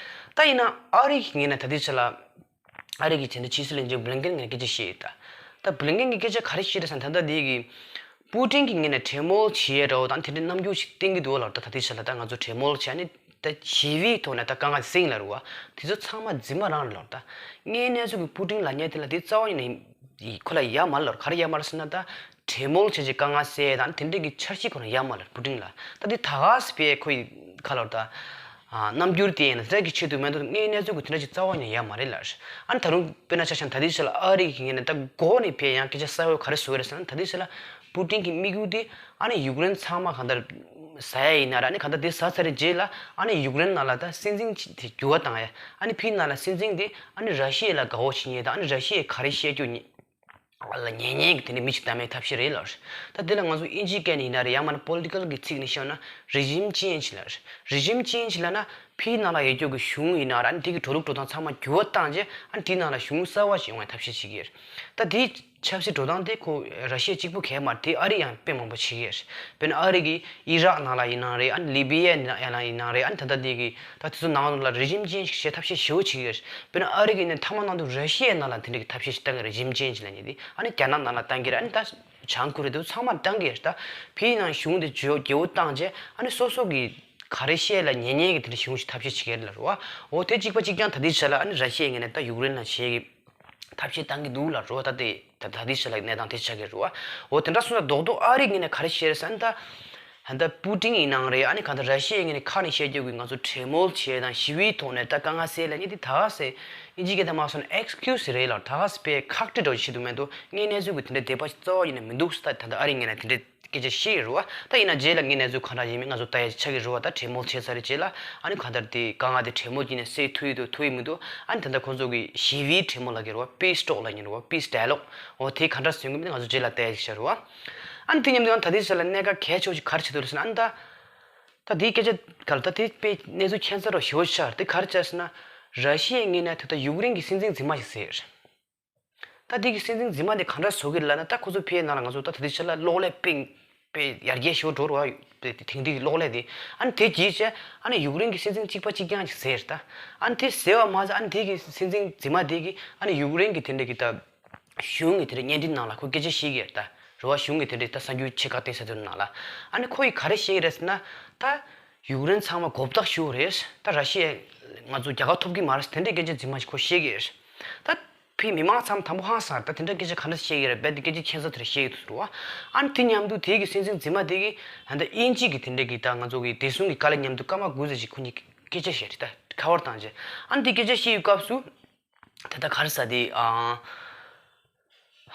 ད་ཡིན་ན་ཨ་རི་གི་ངོས་ནས་ད་ལྟའི་ཆ་ལ་ཨ་རི་གི་དེ་འདྲའི་ཕྱི་སྲིད་བློན་ཆེན་བྷི་ལིན་ཀེན་ངོས་ནས་སྐད་ཆ་བཤད་ཡོད་ད། ད་བྷི་ལིན་ཀེན་གྱིས་སྐད་ཆ་ག་རེ་བཤད་རེད་ཟེར་ན། ད་ལྟ་དེ་གི་པུ་ཏིན་གྱི་ངོས་ནས་གྲོས་མོལ་བྱེད་ཡས་འདྲ་བོ་དང་དེ་འདྲའི་རྣམ་འགྱུར་ཞིག་བསྟན་གྱི་འདུག་ལབ། ད་ད་ལྟའི་ཆ་ལ་ད་ང་ཚོ་གྲོས་མོལ་བྱས་ནས་ད་ཞི་བའི་ཐོག་ནས་ད་དཀའ་ངལ་སེལ་ལབ་རེད་བ། དེ་ཚོ་ཚང་མ་རྫུན་མ་རང་རེད་ལབ། ད་དངོས་གནས་ཚུལ་གྱི་པུ་ཏིན་ལབ་མཁན་དེ་ལ་དེ་རྩ་བ་ཉིད་ནས་ཁོ་ལ་ཡ་མ་ལབ། ག་རེ་ཡ་མ་ལབ་ཟེར་ན། ད་གྲོས་མོལ་བྱས་བྱས་དཀའ་ངལ་སེལ་དང་དེ་འདྲའི་གི་འཆར་གཞི་ཁོ་ལ་ཡ་མ་ལབ། པུ་ཏིན་ལ་ད་དེ་ད་ག་སེ་ཕར་ཁོ་ཡི་ཁ་ལོར་ད་ཨ་རྣམ་འགྱུར་དེ་ཡིན་ན་དེ་འདྲ་གི་ཆེད་དུ་མེད་དུ་དངོས་གནས་ཚུལ་གྱི་དེ་འདྲ་ཞིག་རྩ་བ་ཉིད་ནས་ཡ་མ་རེད་ལབ། ཨ་ནི་ད་རུང་དཔེར་ན་ཆ་བཞག་ན་ད་ལྟའི་ཆ་ལ་ཨ་རི་གི་ངོས་ནས་ད་མགོ་ནས་ཕར་ཡང་སྐད་ཆ་གསར་བ་ག་རེ་བཟོ་གི་རེད་ཟེར་ན། ད་ལྟའི་ཆ་ལ་པུ་ཏིན་གྱི་དམིགས་ཡུལ་དེ་ཨ་ནི་ཡུཀ་རེན་ཚང་མ་གང་ལྟར་ཟ་ཡ་ཡིན་ན་ར། ཨ་ནི་གང་ལྟར་དེ་ཟ་ཚར་བའི་རྗེས་ལ་ཨ་ནི་ཡུཀ་རེན་ནང་ལ་ད་སྲིད་འཛིན་དེ་འགྱུར་བ་བཏང་ཡ། ཨ་ནི་ཕར་ནང་ལ་སྲིད་འཛིན་དེ་ཨ་ནི་ར་ཤི་ཡ་ལ་དགའ་བོ་བྱེད་མཁན་དང་། ཨ་ནི་ར་ཤི་ཡས་ག་རེ་བཤད་རྒྱུ་ཉན་ལ་ཉན་ཉན་གྱི་དེ་འདྲའི་མི་ཞིག་བདམས་པའི་ཐབས་ཤེས་རེད་ལབ། ད་དེ་ལ་ང་ཚོ་དབྱིན་ཇིའི་སྐད་ནས་ཡིན་ན་རེད། ཡང་མིན་ན་པོ་ལི་ཊི་ཀལ་གྱི་ཚིག་ནས་བཤད་ན་རི་ཇིམ་ཅེན་ཇི་ལབ། རི་ཇིམ་ཅེན་ཇི་ལབ་ན་ཕར་ནང་ལ་ཡོད་རྒྱུ་གི་གཞུང་ཡིན་ན་ར། ཨ་ནི་དེ་གི་འགྲོ་ལུགས་འགྲོ་སྟངས་ཚང་མ་འགྱུར་བ་བཏང་རྗེས་ཨ་ནི་དེའི་ནང་ལ་གཞུང་གསར་བ་ཞིག་ཡོང་བའི་ཐབས་ཤེས་བྱེད་ཀྱི་ཡོད། ད་དེའི་ཆབ་སྲིད་འགྲོ་སྟངས་དེ་ཁོ་ར་ཤི་ཡ་གཅིག་པུ་གས་མ་རེད། དེ་ཨ་རི་ཡང་དཔེ་མང་པོ་བྱེད་ཀྱི་ཡོད། དཔེར་ན་ཨ་རི་གིས་ཨི་རག་ནང་ལ་ཡིན་ནའང་རེད། ཨ་ནི་ལི་བི་ཡའི་ནང་ཡང་ཡིན་ནའང་རེད། ཨ་ནི་ད་ལྟ་དེ་གི་ད་དེ་ཚོ་ནང་ལ་རི་ཇིམ་ཅེན་ཇི་བྱེད་ཐབས་ཤེས་ཞེ་པོ་བྱེད་ཀྱི་ཡོད། དཔེར་ན་ཨ་རི་གིས་ནི་མཐའ་མ་ནང་དུ་ར་ཤི་ཡའི་ནང་ལ་དེ་འདྲ་གི་ཐབས་ཤེས་ཤིག་བཏང་གི་རེད། རི་ཇིམ་ཅེན་ཇི་ལབ་མཁན་དེ། ཨ་ནི་རྒྱ་ནག་ནང་ལ་བཏང་གི་རེད། ཨ་ནི་ད་བྱང་ཀོ་རི་ཡ་དེ་ཚོ་ཚང་མ་བཏང་གི་རེད། ད་ཕར་ནང་གཞུང་དེ་བརྗེ་བོ་བརྗེ་བོ་བཏང་རྗེས་ཨ་ནི་སོ་སོ་གི་ག་རེ་བཤད་ལ་ཉན་ཉན་གྱི་དེ་འདྲ་གཞུང་ཞིག་ཐབས་ཤེས་བྱེད་ཀྱི་རེད་ལབ་རེད་བ། འོ་དེ་གཅིག་པ་གཅིག་རྐྱང་ད་ལྟའི་ཆ་ལ་ཨ་ནི་ར་ཤི་ཡའི་ངོས་ནས་ད་ཡུཀ་རེན་ལ་བྱེད་ཀྱི་ཐབས་ཤེས་བཏང་གི་འདུག་ལབ་རེད་བ། ད་དེ་ད་ད་ལྟའི་ཆ་ལ་གནས་སྟངས་དེ་ཆགས་ཀྱི་རེད་བ། འོ་དེ་འདྲ་སོང་ཙང་རྡོག་རྡོག་ཨ་རིའི་ངོས་ནས་ག་རེ་བཤད་རེད་ཟེར་ན། ད་ད་ལྟ་པུ་ཏིན་ཡིན་ནའང་རེད། ཨ་ནི་གང་ལྟར་ར་ཤི་ཡའི་ངོས་ནས་ཁ་ནས་བཤད་རྒྱུ་གི་ང་ཚོ་གྲོས་མོལ་བྱས་དང་ཞི་བའི་ཐོག་ནས་ད་དཀའ་ངལ་སེལ་ལབ་མཁན་དེ་ད་ག་སེ་དབྱིན་ཇིའི་སྐད་དེ་མ་སོང་ན་ཨེག་སི་ཀིའུ་སི་རེད་ལབ། ད་ག་སེ་དཔེ་ཁག་དཀྲི་འདྲ་བོ་བྱེད་དུ་མེད་དོ། དངོས་གནས་ཚུལ་གྱི་དེ་འདྲའི་དད་པ་རྩ་བ་ཡིན་ནས་མི་འདུག་ཟེར། ད་ད་ལྟ་ཨ་རིའི་ངོས་ནས་དེ་འདྲའི་སྐད་ཆ་བཤད་ཡོད་རེད་བ། ད་ཡིན་ན་རྗེས་ལ་དངོས་གནས་ཚུལ་ག་འདྲ་ཡིན་མིན་ང་ཚོ་ལྟ་ཡ་ཆགས་ཀྱི་རེད་བ། ད་གྲོས་མོལ་བྱས་ཚར་རྗེས་ལ་ཨ་ནི་གང་ལྟར་དེ་དཀའ་ངལ་དེ་གྲོས་མོལ་བྱས་ནས་སེལ་ཐུབ་ཡོད་དོ་ཐུབ་ཡོད་མི་འདུག་ཨ་ནི་ད་ལྟ་ཁོང་ཚོ་གི་ཞི་བའི་གྲོས་མོལ་ལབ་ཀྱི་རེད་བ། པིས་ཊོག་ལབ་ཀྱི་རེད་བ། པིས་ཌའི་ལོག་འོ་དེ་ག་འདྲ་བཟོ་གི་མིན་ང་ཚོ་རྗེས་ལ་ལྟ་ཡ་ཆགས་རེད་བ། ཨ་ནི་དེ་མཉམ་དུ་ཡང་ད་ལྟའི་ཆ་ལ་གནད་འགག་གལ་ཆེ་བོ་ཞིག་ག་རེ་ཆགས་འདུག་ཟེར་ན། ཨ་ནི་ད་ད་དེའི་སྐད་ཆ་ག་ལ་ད་དེ་དཔེ་གནས་ཚུལ་ཁྱད་མཚར་བ་ཞེ་པོ་ཆགས་རེད། དེ་ག་རེ་ཆགས་ཟེར་ན། ར་ཤི་ཡའི་ངོས་ནས་ད་ལྟ་ཡུཀ་རེན་གྱི་སྲིད་འཛིན་རྫུན་མ་ཞིག་ཟེར། ད་འདི་གི་སྲིད་འཛིན་རྫུན་མ་འདི་ག་འདྲ་བཟོ་གི་ལབ་ན། ད་ཁོ་ཚོ་ཕར་ནང་ལ་ང་ཚོ་ད་ད་ལྟའི་ཆ་ལ་གློག་ཀླད་པིང་པའི་ཡར་རྒྱས་ཞེ་པོ་འགྲོ་རེད་བ། དེང་དུས་ཀྱི་གློག་ཀླད་དེ། ཨ་ནི་དེ་གྱིས་བྱས་ཨ་ནི་ཡུཀ་རེན་གྱི་སྲིད་འཛིན་གཅིག་པ་གཅིག་རྐྱང་ཅིག་ཟེར་ད། ཨ་ནི་དེ་ཟེར་བ་མ་ཟད་ཨ་ནི་དེ་གི་སྲིད་འཛིན་རྫུན་མ་དེ་གིས་ཨ་ནི་ཡུཀ་རེན་གྱི་དེ་འདྲ་གི་ད་གཞུང་གི་དེ་འདྲ་བརྙན་འཕྲིན་ནང་ལ་ཁོ་སྐད་ཆ་བཤད་ཀྱི་ཡོད་ད། རེད་བ། གཞུང་གི་དེ་འདྲ་ད་གསར་འགྱུར་ཆེ་ཁག་བསྟན་ས་དེ་ནང་ལ། ཨ་ནི་ཁོ་ཡིས་ག་རེ་བཤད་ཀྱི་རེད་ཟེར་ན། ད་ཡུཀ་རེན་ཚང་མ་མགོ་བཏགས་ཞུ་རེད། ད་ར་ཤི་ཡ་ང་ཚོ་རྒྱལ་ཁ་ཐོབ་ཀྱི་མ་རེད། དེ་འདྲའི་སྐད་ཆ་རྫུན་མ་ཞིག་ཁོ་བཤད་ཀྱི་ཡོད། ད་ཕར་མི་མང་ཚང་མ་དང་པོ་ཧང་སངས། ད་དེ་འདྲ་སྐད་ཆ་ག་འདྲ་བཤད་ཀྱི་རེད། རྦད་དེ་སྐད་ཆ་ཁྱད་མཚར་དེ་འདྲ་བཤད་ཀྱི་འདུག་ཟེར་བ། ཨ་ནི་དེ་མཉམ་དུ་དེ་གི་སྲིད་འཛིན་རྫུན་མ་དེ་གིས་ད་ལྟ་དབྱིན་ཇི་གི་དེ་འདྲ་གི་ད་ང་ཚོ་གི་བདེ་སྲུང་གི་བཀའ་ལས་མཉམ་དུ་སྐར་མ་དགུ་ཙམ་ཞིག་ཁོ་གཉིས་ སྐད་ཆ་བཤད་རེད། ད་ཁ་པར་བཏང་རྗེས་ཨ་ནི་དེ་སྐད་ཆ་བཤད་ཡོད་སྐབས་སུ། ད་ལྟ་ག་རེ་ཟེར་དེ་ཨ།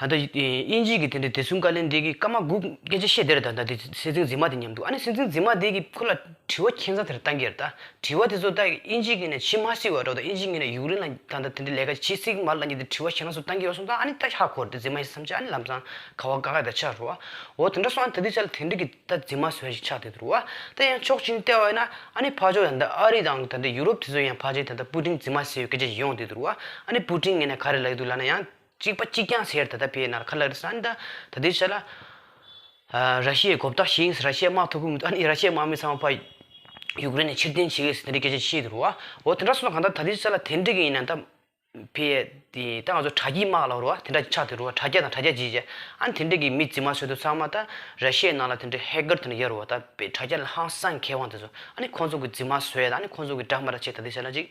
ད་ལྟ་དབྱིན་ཇི་གི་དེ་འདྲའི་བདེ་སྲུང་བཀའ་བློན་དེ་གིས་སྐར་མ་དགུ་སྐད་ཆ་བཤད་དེ་རེད། ད་ལྟ་དེ་སྲིད་འཛིན་འཛིན་མ་དེ་མཉམ་དུ་ཨ་ནི་སྲིད་འཛིན་འཛིན་མ་དེ་གིས་ཁོ་ལ་དྲི་བ་ཁྱད་མཚར་དེ་རེད་བཏང་གི་རེད། ད་དྲི་བ་དེ་ཚོ་ད་དབྱིན་ཇི་གི་ནས་བྱེད་མ་སྲིད་པ་འདྲ་བོ། ད་དབྱིན་ཇི་གི་ནས་ཡུཀ་རེན་ལ་ད་ལྟ་དེ་འདྲའི་ལས་ཀ་བྱེད་སྲིད་མ་རེད་ལབ་མཁན་དེ་དྲི་བ་ཁྱད་མཚར་དེ་བཏང་གི་ཡོད་སོང་། ད་ཨ་ནི་ད་ཧ་གོ་རེད། དེ་འཛིན་མ་ཡིན་བསམ་བྱས་ཨ་ནི་ལམ་སང་ཁ་བ་དཀར་དཀར་དེ་ཆགས་རེད་བ། འོ་དེ་འདྲ་སོང་ཨ་ནི་ད་དེ་ཆ་ལ་དེ་འདྲ་གི་ད་འཛིན་མ་བཟོས་ཤིག་ཆགས་བསྡད་འདུག་བ། ད་ཡང་ཕྱོགས་གཅིག་ནས་བལྟས་པ་ཡིན་ན་ཨ་ནི་ཕར་ཕྱོགས་ཡང་ད་ཨ་རི་དང་ད་ལྟ་ཡུ་རོབ་དེ་ཚོ་ཡང་ཕལ་ཆེར་ད་ལྟ་པུ་ཏིན་འཛིན་མ་བཟོས་ཡོད་སྐད་ཆ་ཡོང་བསྡད་འདུག་བ། ཨ་ནི་པུ་ཏིན་ངོས་ནས་ག་རེ་ལབ་ཀྱི་འདུག་ལབ་ན་ཡང་གཅིག་པ་གཅིག་རྐྱང་ཟེར། ད་ལྟ་ཕེ་ན་ཁ་ལག་རེད་ཟེར། ཨ་ནི་ད་ད་ལྟའི་ཆ་ལ་ཨ་ར་ཤི་ཡའི་མགོ་བཏགས་ཤིག་ཡིན། ར་ཤི་ཡ་དམག་ཐུག་གི་མི་འདུག་ཨ་ནི་ར་ཤི་ཡའི་དམག་མི་ཚང་མ་ཕར་ཡུཀ་རེན་ནས་ཕྱིར་འཐེན་བྱེད་ཀྱི་ཟེར་དེ་འདྲའི་སྐད་ཆ་བཤད་འདུག་བ། འོ་དེ་འདྲ་སོང་ཙང་གང་ལྟར་ད་ལྟའི་ཆ་ལ་དེ་འདྲ་གི་ཡིན་ན་ད་ཕེ་དེ་ད་ང་ཚོ་དྲ་རྒྱའི་དམག་ལབ་རེད་བ། དེ་འདྲ་ཆགས་བསྡད་རེད་བ། དྲ་རྒྱ་དང་དྲ་རྒྱ་བརྗེ་བྱས་ཨ་ནི་དེ་འདྲ་གི་མི་འཛིན་མ་བཟོས་དུས་ཚང་མ་ད་ར་ཤི་ཡའི་ནང་ལ་དེ་འདྲའི་ཧེ་ཀར་དེ་འདྲ་ཡོད་རེད་བ། ད་ཕེ་དྲ་རྒྱ་ལ་ཧང་སང་མཁས་དབང་དེ་ཚོ་ཨ་ནི་ཁོང་ཚོ་གི་འཛིན་མ་བཟོས་ཡ་ད་ཨ་ནི་ཁོང་ཚོ་གི་དགྲ་དམར་ཆེ་ད་ལྟའི་ཆ་ལ་ཅིག་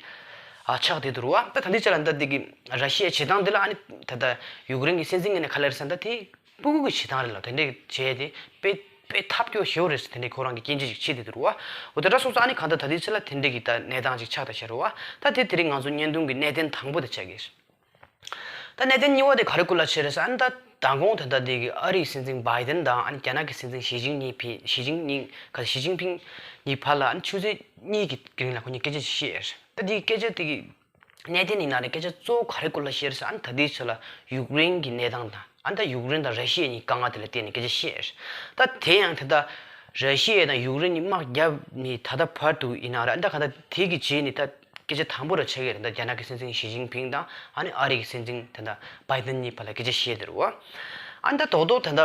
ཨ་ཆགས་བསྡད་འདུག་བ། ད་ད་ལྟའི་ཆ་ལ་ད་འདི་གི་ར་ཤི་ཡའི་བྱེད་སྟངས་འདི་ལ་ཨ་ནི་ད་ལྟ་ཡུཀ་རེན་གྱི་སྲིད་འཛིན་ངོས་ནས་ག་ལེར་ཟེར་ན་ད་དེ་སྤུ་གུ་གི་བྱེད་སྟངས་རེད་ལ། དེ་འདྲས་བྱས་ཏེ་དཔེ་དཔེ་ཐབས་སྐྱོ་ཞེ་པོ་རེད་ཟེར། དེ་འདྲས་ཁོ་རང་གི་སྐྱོན་བརྗོད་ཅིག་བྱེད་བསྡད་འདུག་བ། འོ་དེ་འདྲ་སོང་ཙང་ཨ་ནི་གང་ལྟར་ད་ལྟའི་ཆ་ལ་དེ་འདྲས་ཀྱི་ད་གནས་སྟངས་ཅིག་ཆགས་བསྡད་བཞག་རེད་བ། ད་དེ་དེ་རིང་ང་ཚོ་བརྙན་ཐུང་གི་གནད་དོན་དང་པོ་དེ་ཆགས་ཀྱི་རེད། ད་གནད་དོན་གཉིས་པ་དེ་ག་རེ་སྐོར་ལ་བྱས་རེད་ཟེར་ན། ད་མདང་དགོང་ད་ལྟ་འདི་གི་ཨ་རིའི་སྲིད་འཛིན་བྷའི་ཏན་དང་ཨ་ནི་རྒྱ་ནག་གི་སྲིད་འཛིན་ཞི་ཅིན་གཉིས་ཕི་ཞི་ཅིན་གཉིས་ག་ཞི་ཅིན་ཕིང་གཉིས་བར་ལ་ཨ་ནི་ཆུ་ཚོད་གཉིས་ཀྱི་རིང་ལ་ཁོ་གཉིས་སྐད་ཆ་ཞིག་བཤད་ཡོད་རེད། ད་འདི་སྐད་ཆ་དེ་གི་གནད་དོན་ཡིན་ན་རེད། སྐད་ཆ་གཙོ་བོ་ག་རེ་སྐོར་ལ་བཤད་རེད་ཟེར་ན། ད་ལྟའི་ཆ་ལ་ཡུཀ་རེན་གྱི་གནས་སྟངས་དང་ཨ་ནི་ད་ཡུཀ་རེན་དང་ར་ཤི་ཡ་གཉིས་དཀའ་ངལ་དེ་ལ་བརྟེན་ནས་སྐད་ཆ་བཤད་རེད། ད་དེ་ཡང་ད་ལྟ་ར་ཤི་ཡ་དང་ཡུཀ་རེན་གཉིས་དམག་བརྒྱབ་ནས་ད་ལྟ་བར་དུ་ཡིན་ན་རེད། ཨ་ནི་ད་ག་ད་དེ་གི་རྗེས་ནས་ད་སྐད་ཆ་དང་པོ་ར་ཆགས་ཀྱི་རེད། ད་རྒྱ་ནག་གི་སྲིད་འཛིན་ཞི་ཅིན་ཕིང་དང་ཨ་ནི་ཨ་རི་གི་སྲིད་འཛིན་ད་ལྟ་བྷའི་ཏན་གཉིས་བར་ལ་སྐད་ཆ་བཤད་དེ་རེད་བ། ཨ་ནི་ད་རྡོག་རྡོག་ད་ལྟ་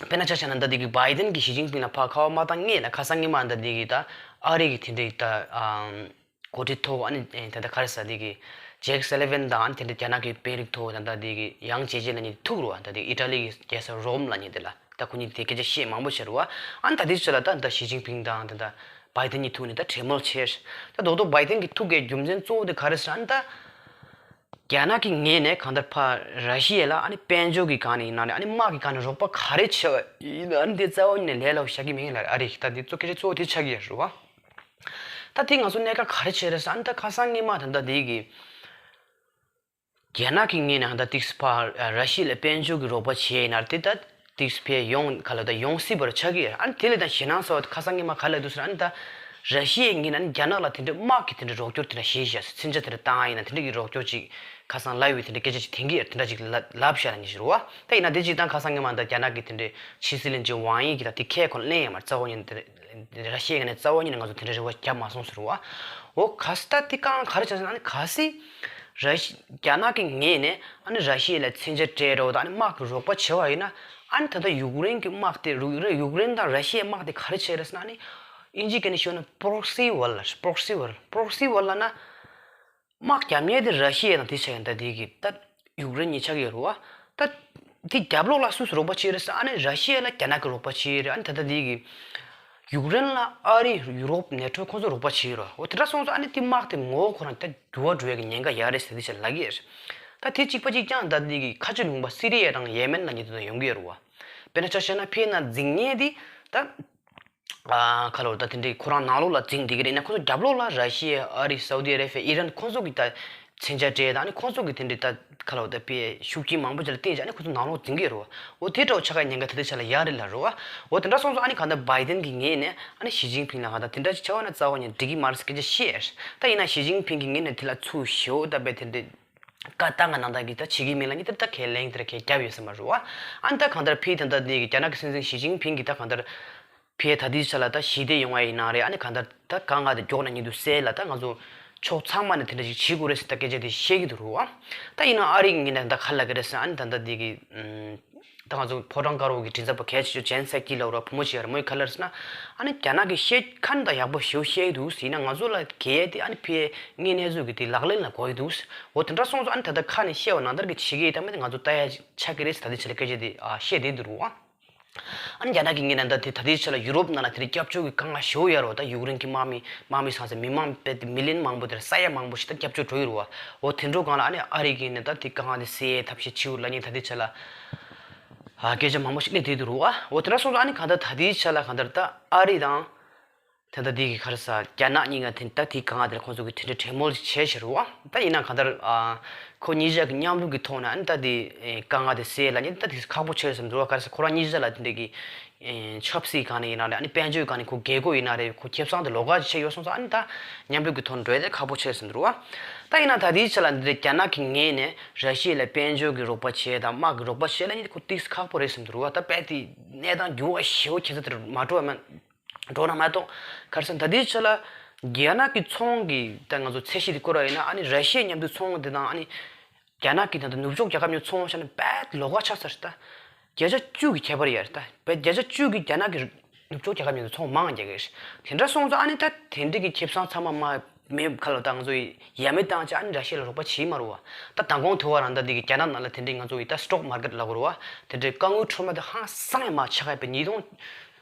དཔེར་ན་ཆ་བཞག་ན་ད་འདི་གི་བྷའི་ཏན་གྱིས་ཞི་ཅིན་ཕིང་ལ་ཕར་ཁ་པར་མ་བཏང་སྔོན་ལ་ཁ་སང་ཉི་མ་ད་འདི་གི་ད་ཨ་རི་གི་དེ་འདྲའི་ད་ཨམ་འགོ་ཁྲིད་མཐོ་བོ་ཨ་ནི་ད་ལྟ་ག་རེ་ཟེར་འདི་གི་ཇེག་སེ་ལི་ཝན་དང་ཨ་ནི་དེ་འདྲའི་རྒྱ་ནག་གི་དཔོན་རིགས་མཐོ་བོ་ད་ལྟ་འདི་གི་ཡང་ཇེ་ཇེ་ལབ་མཁན་ཐུག་རེད་བ། ད་འདི་ཨི་ཊ་ལི་གི་རྒྱལ་ས་རོམ་ལབ་མཁན་དེ་ལ་ད་ཁོ་གཉིས་དེ་སྐད་ཆ་བཤད་མང་པོ་བྱས་རེད་བ། ཨ་ནི་ད་དེ་ཚོ་ལ་ད་ད་ཞི་ཅིན་ཕིང་དང་ད་ད་བྷའི་ཏན་གཉིས་ཐུག་ནས་ད་གྲོས་མོལ་བྱས། ད་རྡོག་རྡོག་བྷའི་ཏན་གྱིས་ཐུག་གི་རྒྱུ་མཚན་གཙོ་བོ་དེ་ག་རེ་ཟེར་ན། ད་རྒྱ་ནག་གི་ངོས་ནས་གང་ལྟར་ཕར་ར་ཤི་ཡ་ལ་ཨ་ནི་དཔལ་འབྱོར་གྱི་སྒང་ནས་ཡིན་ན་རེད། ཨ་ནི་དམག་གི་སྒང་ནས་རོགས་པ་ག་རེ་བྱས་པ་ཡིན་ན་ཨ་ནི་དེ་རྩ་བ་ཉིད་ནས་ལས་སླ་པོ་བཞག་གི་མིན་ལ་ཨ་རི་ད་དེ་གཙོ་སྐད་ཆ་གཙོ་བོ་དེ་ཆགས་ཀྱི་ཡོད་རེད་བ། ད་དེ་ང་ཚོ་གནད་འགག་ག་རེ་བྱས་རེད་ཟེར་ན། ད་ཁ་སང་ཉི་མ་ད་ལྟ་དེ་གི་རྒྱ་ནག་གི་ངོས་ནས་ད་ཏིག་ཕར་ར་ཤི་ཡ་ལ་དཔལ་འབྱོར་གྱི་རོགས་པ་བྱས་ཡིན་ན་དེ་ད་ཏིག་ཕར་ཡོང་ག་ལ་ད་ཡོང་སྲིད་པར་ཆགས་ཀྱི་ཡོད། ཨ་ནི་དེ་ལས་ད་ཞེད་སྣང་ཟ་བ་ཁ་སང་ཉི་མ་ག་ལ་འདུག་ཟེར་ན། ཨ་ནི་ད་ར་ཤི་ཡའི་ངོས་ནས་ཨ་ནི་རྒྱ་ནག་ལ་དེ་འདྲའི་དམག་གི་དེ་འདྲའི་རོགས་སྐྱོར་དེ་འདྲ་བྱས་ཤག་མཚོན་ཆ་དེ་འདྲ་བཏང་ཡིན་ན་དེ་འདྲ་གི་རོགས་སྐྱོར་ཅིག་ཁ་སང་ལབ་ཡོད། དེ་འདྲ་སྐད་ཆ་ཅིག་དེང་གི་དེ་འདྲ་ཅིག་ལབ་ཤག་ལབ་ནི་ཞིག་རེད་བ། ད་ཡིན་ན་དེ་ཅིག་དང་ཁ་སང་ཉི་མ་ད་རྒྱ་ནག་གི་དེ་འདྲའི་ཕྱི་སྲིད་བློན་ཆེན་ཝང་ཡི་གིས་ད་དེ་ཁས་ཁོ་ལེན་ཡོད་མ་རེད། རྩ་བ་ཉིད་ནས་དེ་ར་ཤི་ཡའི་ངོས་ནས་རྩ་བ་ཉིད་ནས་ང་ཚོ་དེ་འདྲའི་རེ་བ་བརྒྱབ་མ་སོང་ཟེར་བ། འོ་ག་ས་ད་དེ་གང་ག་རེ་བྱས་ཟེར་ན། ཨ་ནི་གལ་སྲིད་ར་ཤི་རྒྱ་ནག་གི་ངོས་ནས་ཨ་ནི་ར་ཤི་ཡ་ལ་མཚོན་ཆ་སྤྲད་རོགས་དང་ཨ་ནི་དམག་གི་རོགས་པ་བྱས་པ་ཡིན་ན། ཨ་ནི་ད་ལྟ་ཡུཀ་རེན་གྱི་དམག་དེ་རུ་ཡུཀ་རེན་དང་ར་ཤི་ཡའི་དམག་དེ་ག་རེ་བྱས་རེད་ཟེར་ན། ཨ་ནི་དབྱིན་ཇིའི་སྐད་ནས་ཤོད་ན་པོ་རོག་སི་ཝར་ལབ། པོ་རོག་སི་ཝར། པོ་རོག་སི་ཝར་ལབ་ན། དམག་རྒྱབ་མཁན་དེ་ར་ཤི་ཡ་དང་དེ་ཆགས་ཡིན། ད་དེ་གི་ད་ཡུཀ་རེན་གཉིས་ཆགས་ཀྱི་ཡོད་རེད་བ། ད་དེ་རྒྱབ་ལོགས་ལ་སུས་རོགས་པ་བྱས་རེད་ཟེར། ཨ་ནི་ར་ཤི་ཡ་ལ་རྒྱ་ནག་གིས་རོགས་པ་བྱས་རེད། ཨ་ནི་ད་ལྟ་དེ་གི་ཡུཀ་རེན་ལ་ཨ་རི་ཡུ་རོབ་ནེ་ཊོ་ཁོང་ཚོས་རོགས་པ་བྱས་ཡོད་རེད་བ། འོ་དེ་འདྲ་སོང་ཙང་ཨ་ནི་དེ་དམག་དེ་ངོ་བོ་ཁོ་རང་ད་འགྱུར་བ་འགྲོ་ཡ་གི་ཉེན་ཁ་ཡོད་རེད་ཟེར་དེ་ཆ་ལབ་ཀྱི་ཡོད་རེད། ད་དེ་གཅིག་པ་གཅིག་རྐྱང་ད་དེ་གི་ཁ་ཆུ་ལུང་པ་སི་རི་ཡ་དང་ཡེ་མེན་ལབ་མཁན་དེ་ཚོ་ཡོང་གི་ཡོད་རེད་བ། དཔེར་ན་ཆ་བཞག་ན་ཕྱི་ནང་འཛིང་མཁན་དེ་ད། ཨ་ཁ་ལོ་ད་དེ་འདྲའི་ཁོ་རང་ནང་ལོགས་ལ་འཛིང་བསྡད་ཀྱི་རེད་ན། ཁོ་ཚོ་རྒྱབ་ལོགས་ལ་ར་ཤི་ཡ་ཨ་རི་སའུ་ཏི་ཨ་རེ་བྷི་ཡ་ཨི་རན་ཁོ་ཚོ་གི་ད་མཚོན་ཆ་སྤྲད་དང་ཨ་ནི་ཁོ་ཚོ་གི་དེ་འདྲའི་ད་ཁ་ལོ་ད་པའི་ཤུགས་རྐྱེན་མང་པོ་ཅིག་ལ་བརྟེན་བྱས་ཨ་ནི་ཁོ་ཚོ་ནང་ལོགས་འཛིང་གི་ཡོད་རེད་བ། འོ་དེ་འདྲ་བོ་ཆགས་ཀྱི་ཉེན་ཁ་ད་ལྟའི་ཆ་ལ་ཡོད་རེད་ལབ་རེད་བ། འོ་དེ་འདྲ་སོང་ཙང་ཨ་ནི་གང་ལྟར་བྷའི་ཏན་གི་ངོས་ནས་ཨ་ནི་ཞི་ཅིན་ཕིང་ལ་གང་ལྟར་དེ་འདྲ་ཅིག་བྱས་པ་ན་རྩ་བ་ཉིད་འགྲིག་གི་མ་རེད་ཟེར་སྐད་ཆ་བཤད་ཡོད་རེད། ད་ཡིན་ན་ཞི་ཅིན་ཕིང་གི་ངོས་ནས་དེ་ལ་ཚུར་ཞེ་པོ་ད་པའི་དེ་འདྲའི་བཀའ་བཏང་གི་ནང་ལྟར་གྱི་ད་བྱེད་ཀྱི་མིན་ལབ་མཁན་དེ་ད་ཁས་ལེན་དེ་ར་ཁས་བརྒྱབ་ཡོད་ས་མ་རེད་བ། ཨ་ནི་ད་གང་ལྟར་ཕྱིའི་ད་ལྟ་འདི་གི་རྒྱ་ནག་གི་སྲིད་འཛིན་ཞི་ཅིན་ཕིང་གིས་ད་གང་ལྟར་ཕྱི་ད་ལྟའི་ཆ་ལ་ད་ཞི་བདེ་ཡོང་བ་ཡིན་ན་རེད། ཨ་ནི་གང་ལྟར་ད་གང་ག་དེ་མགྱོགས་ན་ཉིད་དུ་སེལ་ལ་ད་ང་ཚོ་ཕྱོགས་ཚང་མ་ནས་དེ་འདྲ་ཞིག་བྱེད་དགོས་རེད་ཟེར་ད་སྐད་ཆ་དེ་བཤད་ཀྱི་འདུག་རུ་བ། ད་ཡིན་ན་ཨ་རི་གི་ངོས་ནས་ད་ག་ལབ་ཀྱི་རེད་ཟེར། ཨ་ནི་ད་ལྟ་འདི་གི་ཨམ། ད་ང་ཚོ་ཕོ་བྲང་དཀར་པོ་གི་མགྲིན་ཚབ་པ་གལ་ཆེ་ཤོས་ཇེན་སཱ་ཀི་ལབ་ར་བུ་མོ་ཞིག་ཡོད་རེད། མོས་ག་ལབ་རེད་ཟེར་ན། ཨ་ནི་རྒྱ་ནག་གིས་བཤད་ཁ་ནི་ད་ཡག་པོ་ཞེ་པོ་བཤད་ཀྱི་འདུག་ཟེར། ཡིན་ན་ང་ཚོ་ལ་གལ་ཏེ་ཨ་ནི་ཕའི་དངོས་གནས་ཚུལ་གྱི་དེ་ལག་ལེན་ལ་གོ་ཡི་འདུག་འོ་དེ་འདྲ་སོང་ཙང་ཨ་ནི་ད་ལྟ་ཁ་ནས་བཤད་པ་ནང་ལྟར་གྱི་བྱེད་ཀྱི་ཡོད་ད་མེད་ང་ཚོ་ལྟ་ཡ་ཆགས་ཀྱི་རེད་ཟེར་ད་ལྟའི་ཆ་ལ་སྐད་ཆ་དེ་ཨ་བཤད་བསྡད་འདུག་རུ་བ། ཨ་ནི་རྒྱ་ནག་གི་ངོས་ནས་ད་དེ་ད་ལྟའི་ཆ་ལ་ཡུ་རོབ་ནང་ལ་དེ་རིང་སྐྱབས་བཅོལ་གྱི་དཀའ་ངལ་ཞེ་པོ་ཡོད་རེད་བ། ད་ཡུཀ་རེན་གྱི་དམག་མི་དམག་མི་ཚང་ཚང་མི་མང་དཔེ་དེ་མི་ལི་ཡོན་མང་པོ་དེ་ར་ས་ཡ་མང་པོ་ཞིག་ད་སྐྱབས་བཅོལ་འགྲོ་ཡི་རེད་བ། འོ་དེ་འགྲོ་སྒང་ལ་ཨ་ནི་ཨ་རི་གི་ངོས་ནས་ད་དེ་དཀའ་ངལ་དེ་སེལ་ཡའི་ཐབས་ཤེས་བྱེད་དགོས་ལབ་མཁན་ད་ལྟའི་ཆ་ལ་ཨ་སྐད་ཆ་མང་པོ་ཞིག་སླེབས་བསྡད་འདུག་རུ་བ། འོ་དེ་འདྲ་སོང་ཙང་ཨ་ནི་གང་ལྟར་ད་ལྟའི་ཆ་ལ་གང་ལྟར་ད་ཨ་རི་དང་། ད་ལྟ་འདི་གི་ག་རེ་ཟ་རྒྱ་ནག་གཉིས་ཀ་དེ་ད་དེའི་དཀའ་ངལ་དེ་ལ་ཁོང་ཚོ་གི་དེ་འདྲའི་གྲོས་མོལ་ཞིག་བྱས་ཤག་རེད་བ། ད་ཡིན་ན་གང་ལྟར་ཨ་ཁོ་གཉིས་ཆ་གི་མཉམ་རུབ་ཀྱི་ཐོག་ནས་ཨ་ནི་ད་དེ་ཨེ་དཀའ་ངལ་དེ་སེལ་ལབ་མཁན་ད་དེ་ཁག་པོ་ཆགས་ཡོད་བསམ་འདུག་བ། ག་རེ་ཟ་ཁོ་རང་གཉིས་ཆ་ལ་དེ་འདྲའི་གི་ཨེ་ཆབ་སྲིད་སྒང་ནས་ཡིན་ན་རེད། ཨ་ནི་དཔལ་འབྱོར་སྒང་ནས་ཁོ་རྒྱལ་སྒོ་ཡིན་ན་རེད། ཁོ་ཁེ་བཟང་དེ་ལོགས་ཀ་ཅིག་ཆགས་ཡོད་སོང་ཙང་ཨ་ནི་ད་མཉམ་རུབ་ཀྱི་ཐོག་ནས་འགྲོ་ཡ་དེ་ཁག་པོ་ཆགས་ཡོད་བསམ་འདུག་བ། ད་ཡིན་ན་ད་དེའི་ཆ་ལ་འདི་རྒྱ་ནག་གི་ངོས་ནས་ར་ཤི་ཡ་ལ་དཔལ་འབྱོར་གྱི་རོགས་པ་བྱས་དང་དམག་གི་རོགས་པ་བྱས་ལབ་མཁན་དེ་ཁོ་ཏིས་ཁག་པོ་རེད་བསམ་འདུག་བ། ད་དཔེ་དེ་གནས་སྟངས་འགྱུར་བ་ཞེ་པོ་ཁྱད་མཚར་དེ་མ་འགྲོ་བ་མ། འགྲོ་ན་མ་གཏོགས་ག་རེ་ཟེར་ན་ད་ལྟའི་ཆ་ལ་རྒྱ་ནག་གི་ཚོང་གི་ད་ང་ཚོ་ཚད་གཞི་དེ་བསྐོར་བ་ཡིན་ན་ཨ་ནི་ར་ཤི་ཡ་མཉམ་དུ་ཚོང་དེ་དང་ཨ་ནི་རྒྱ་ནག་གི་ད་ལྟ་ནུབ་ཕྱོགས་རྒྱལ་ཁབ་མཉམ་ཚོང་བྱས་ན་དཔེ་ལོགས་ཀ་ཆགས་ཚར་ད། བརྒྱ་ཆ་བཅུ་གི་ཁྱད་པར་ཡོད་རེད་ད། བརྒྱ་ཆ་བཅུ་གི་རྒྱ་ནག་གི་ནུབ་ཕྱོགས་རྒྱལ་ཁབ་མཉམ་དུ་ཚོང་མང་རྒྱག་གི་རེད། དེ་འདྲ་སོང་ཙང་ཨ་ནི་ད་དེ་འདྲ་གི་ཁེ་བཟང་ཚང་མ་མ་མེད་ཁ་ལོ་ད་ང་ཚོ་ཡ་མེད་བཏང་བྱས་ཨ་ནི་ར་ཤི་ཡ་ལ་རོགས་པ་བྱེད་མ་རུང་བ། ད་མདང་དགོང་དུ་བ་རང་ད་འདི་གི་རྒྱ་ནག་ནང་ལ་དེ་འདྲའི་ང་ཚོ་ཡི་ད་སི་ཊོག་མར་ཀེཊ་ལབ་དགོས་རེད་བ། དེ་འདྲའི་དཀའ་ངལ་ཁྲོ་མ་དེ་ཧང་སང་ཡ་མ་ཆགས་ཡ་པའི་ཉིས་སྟོང་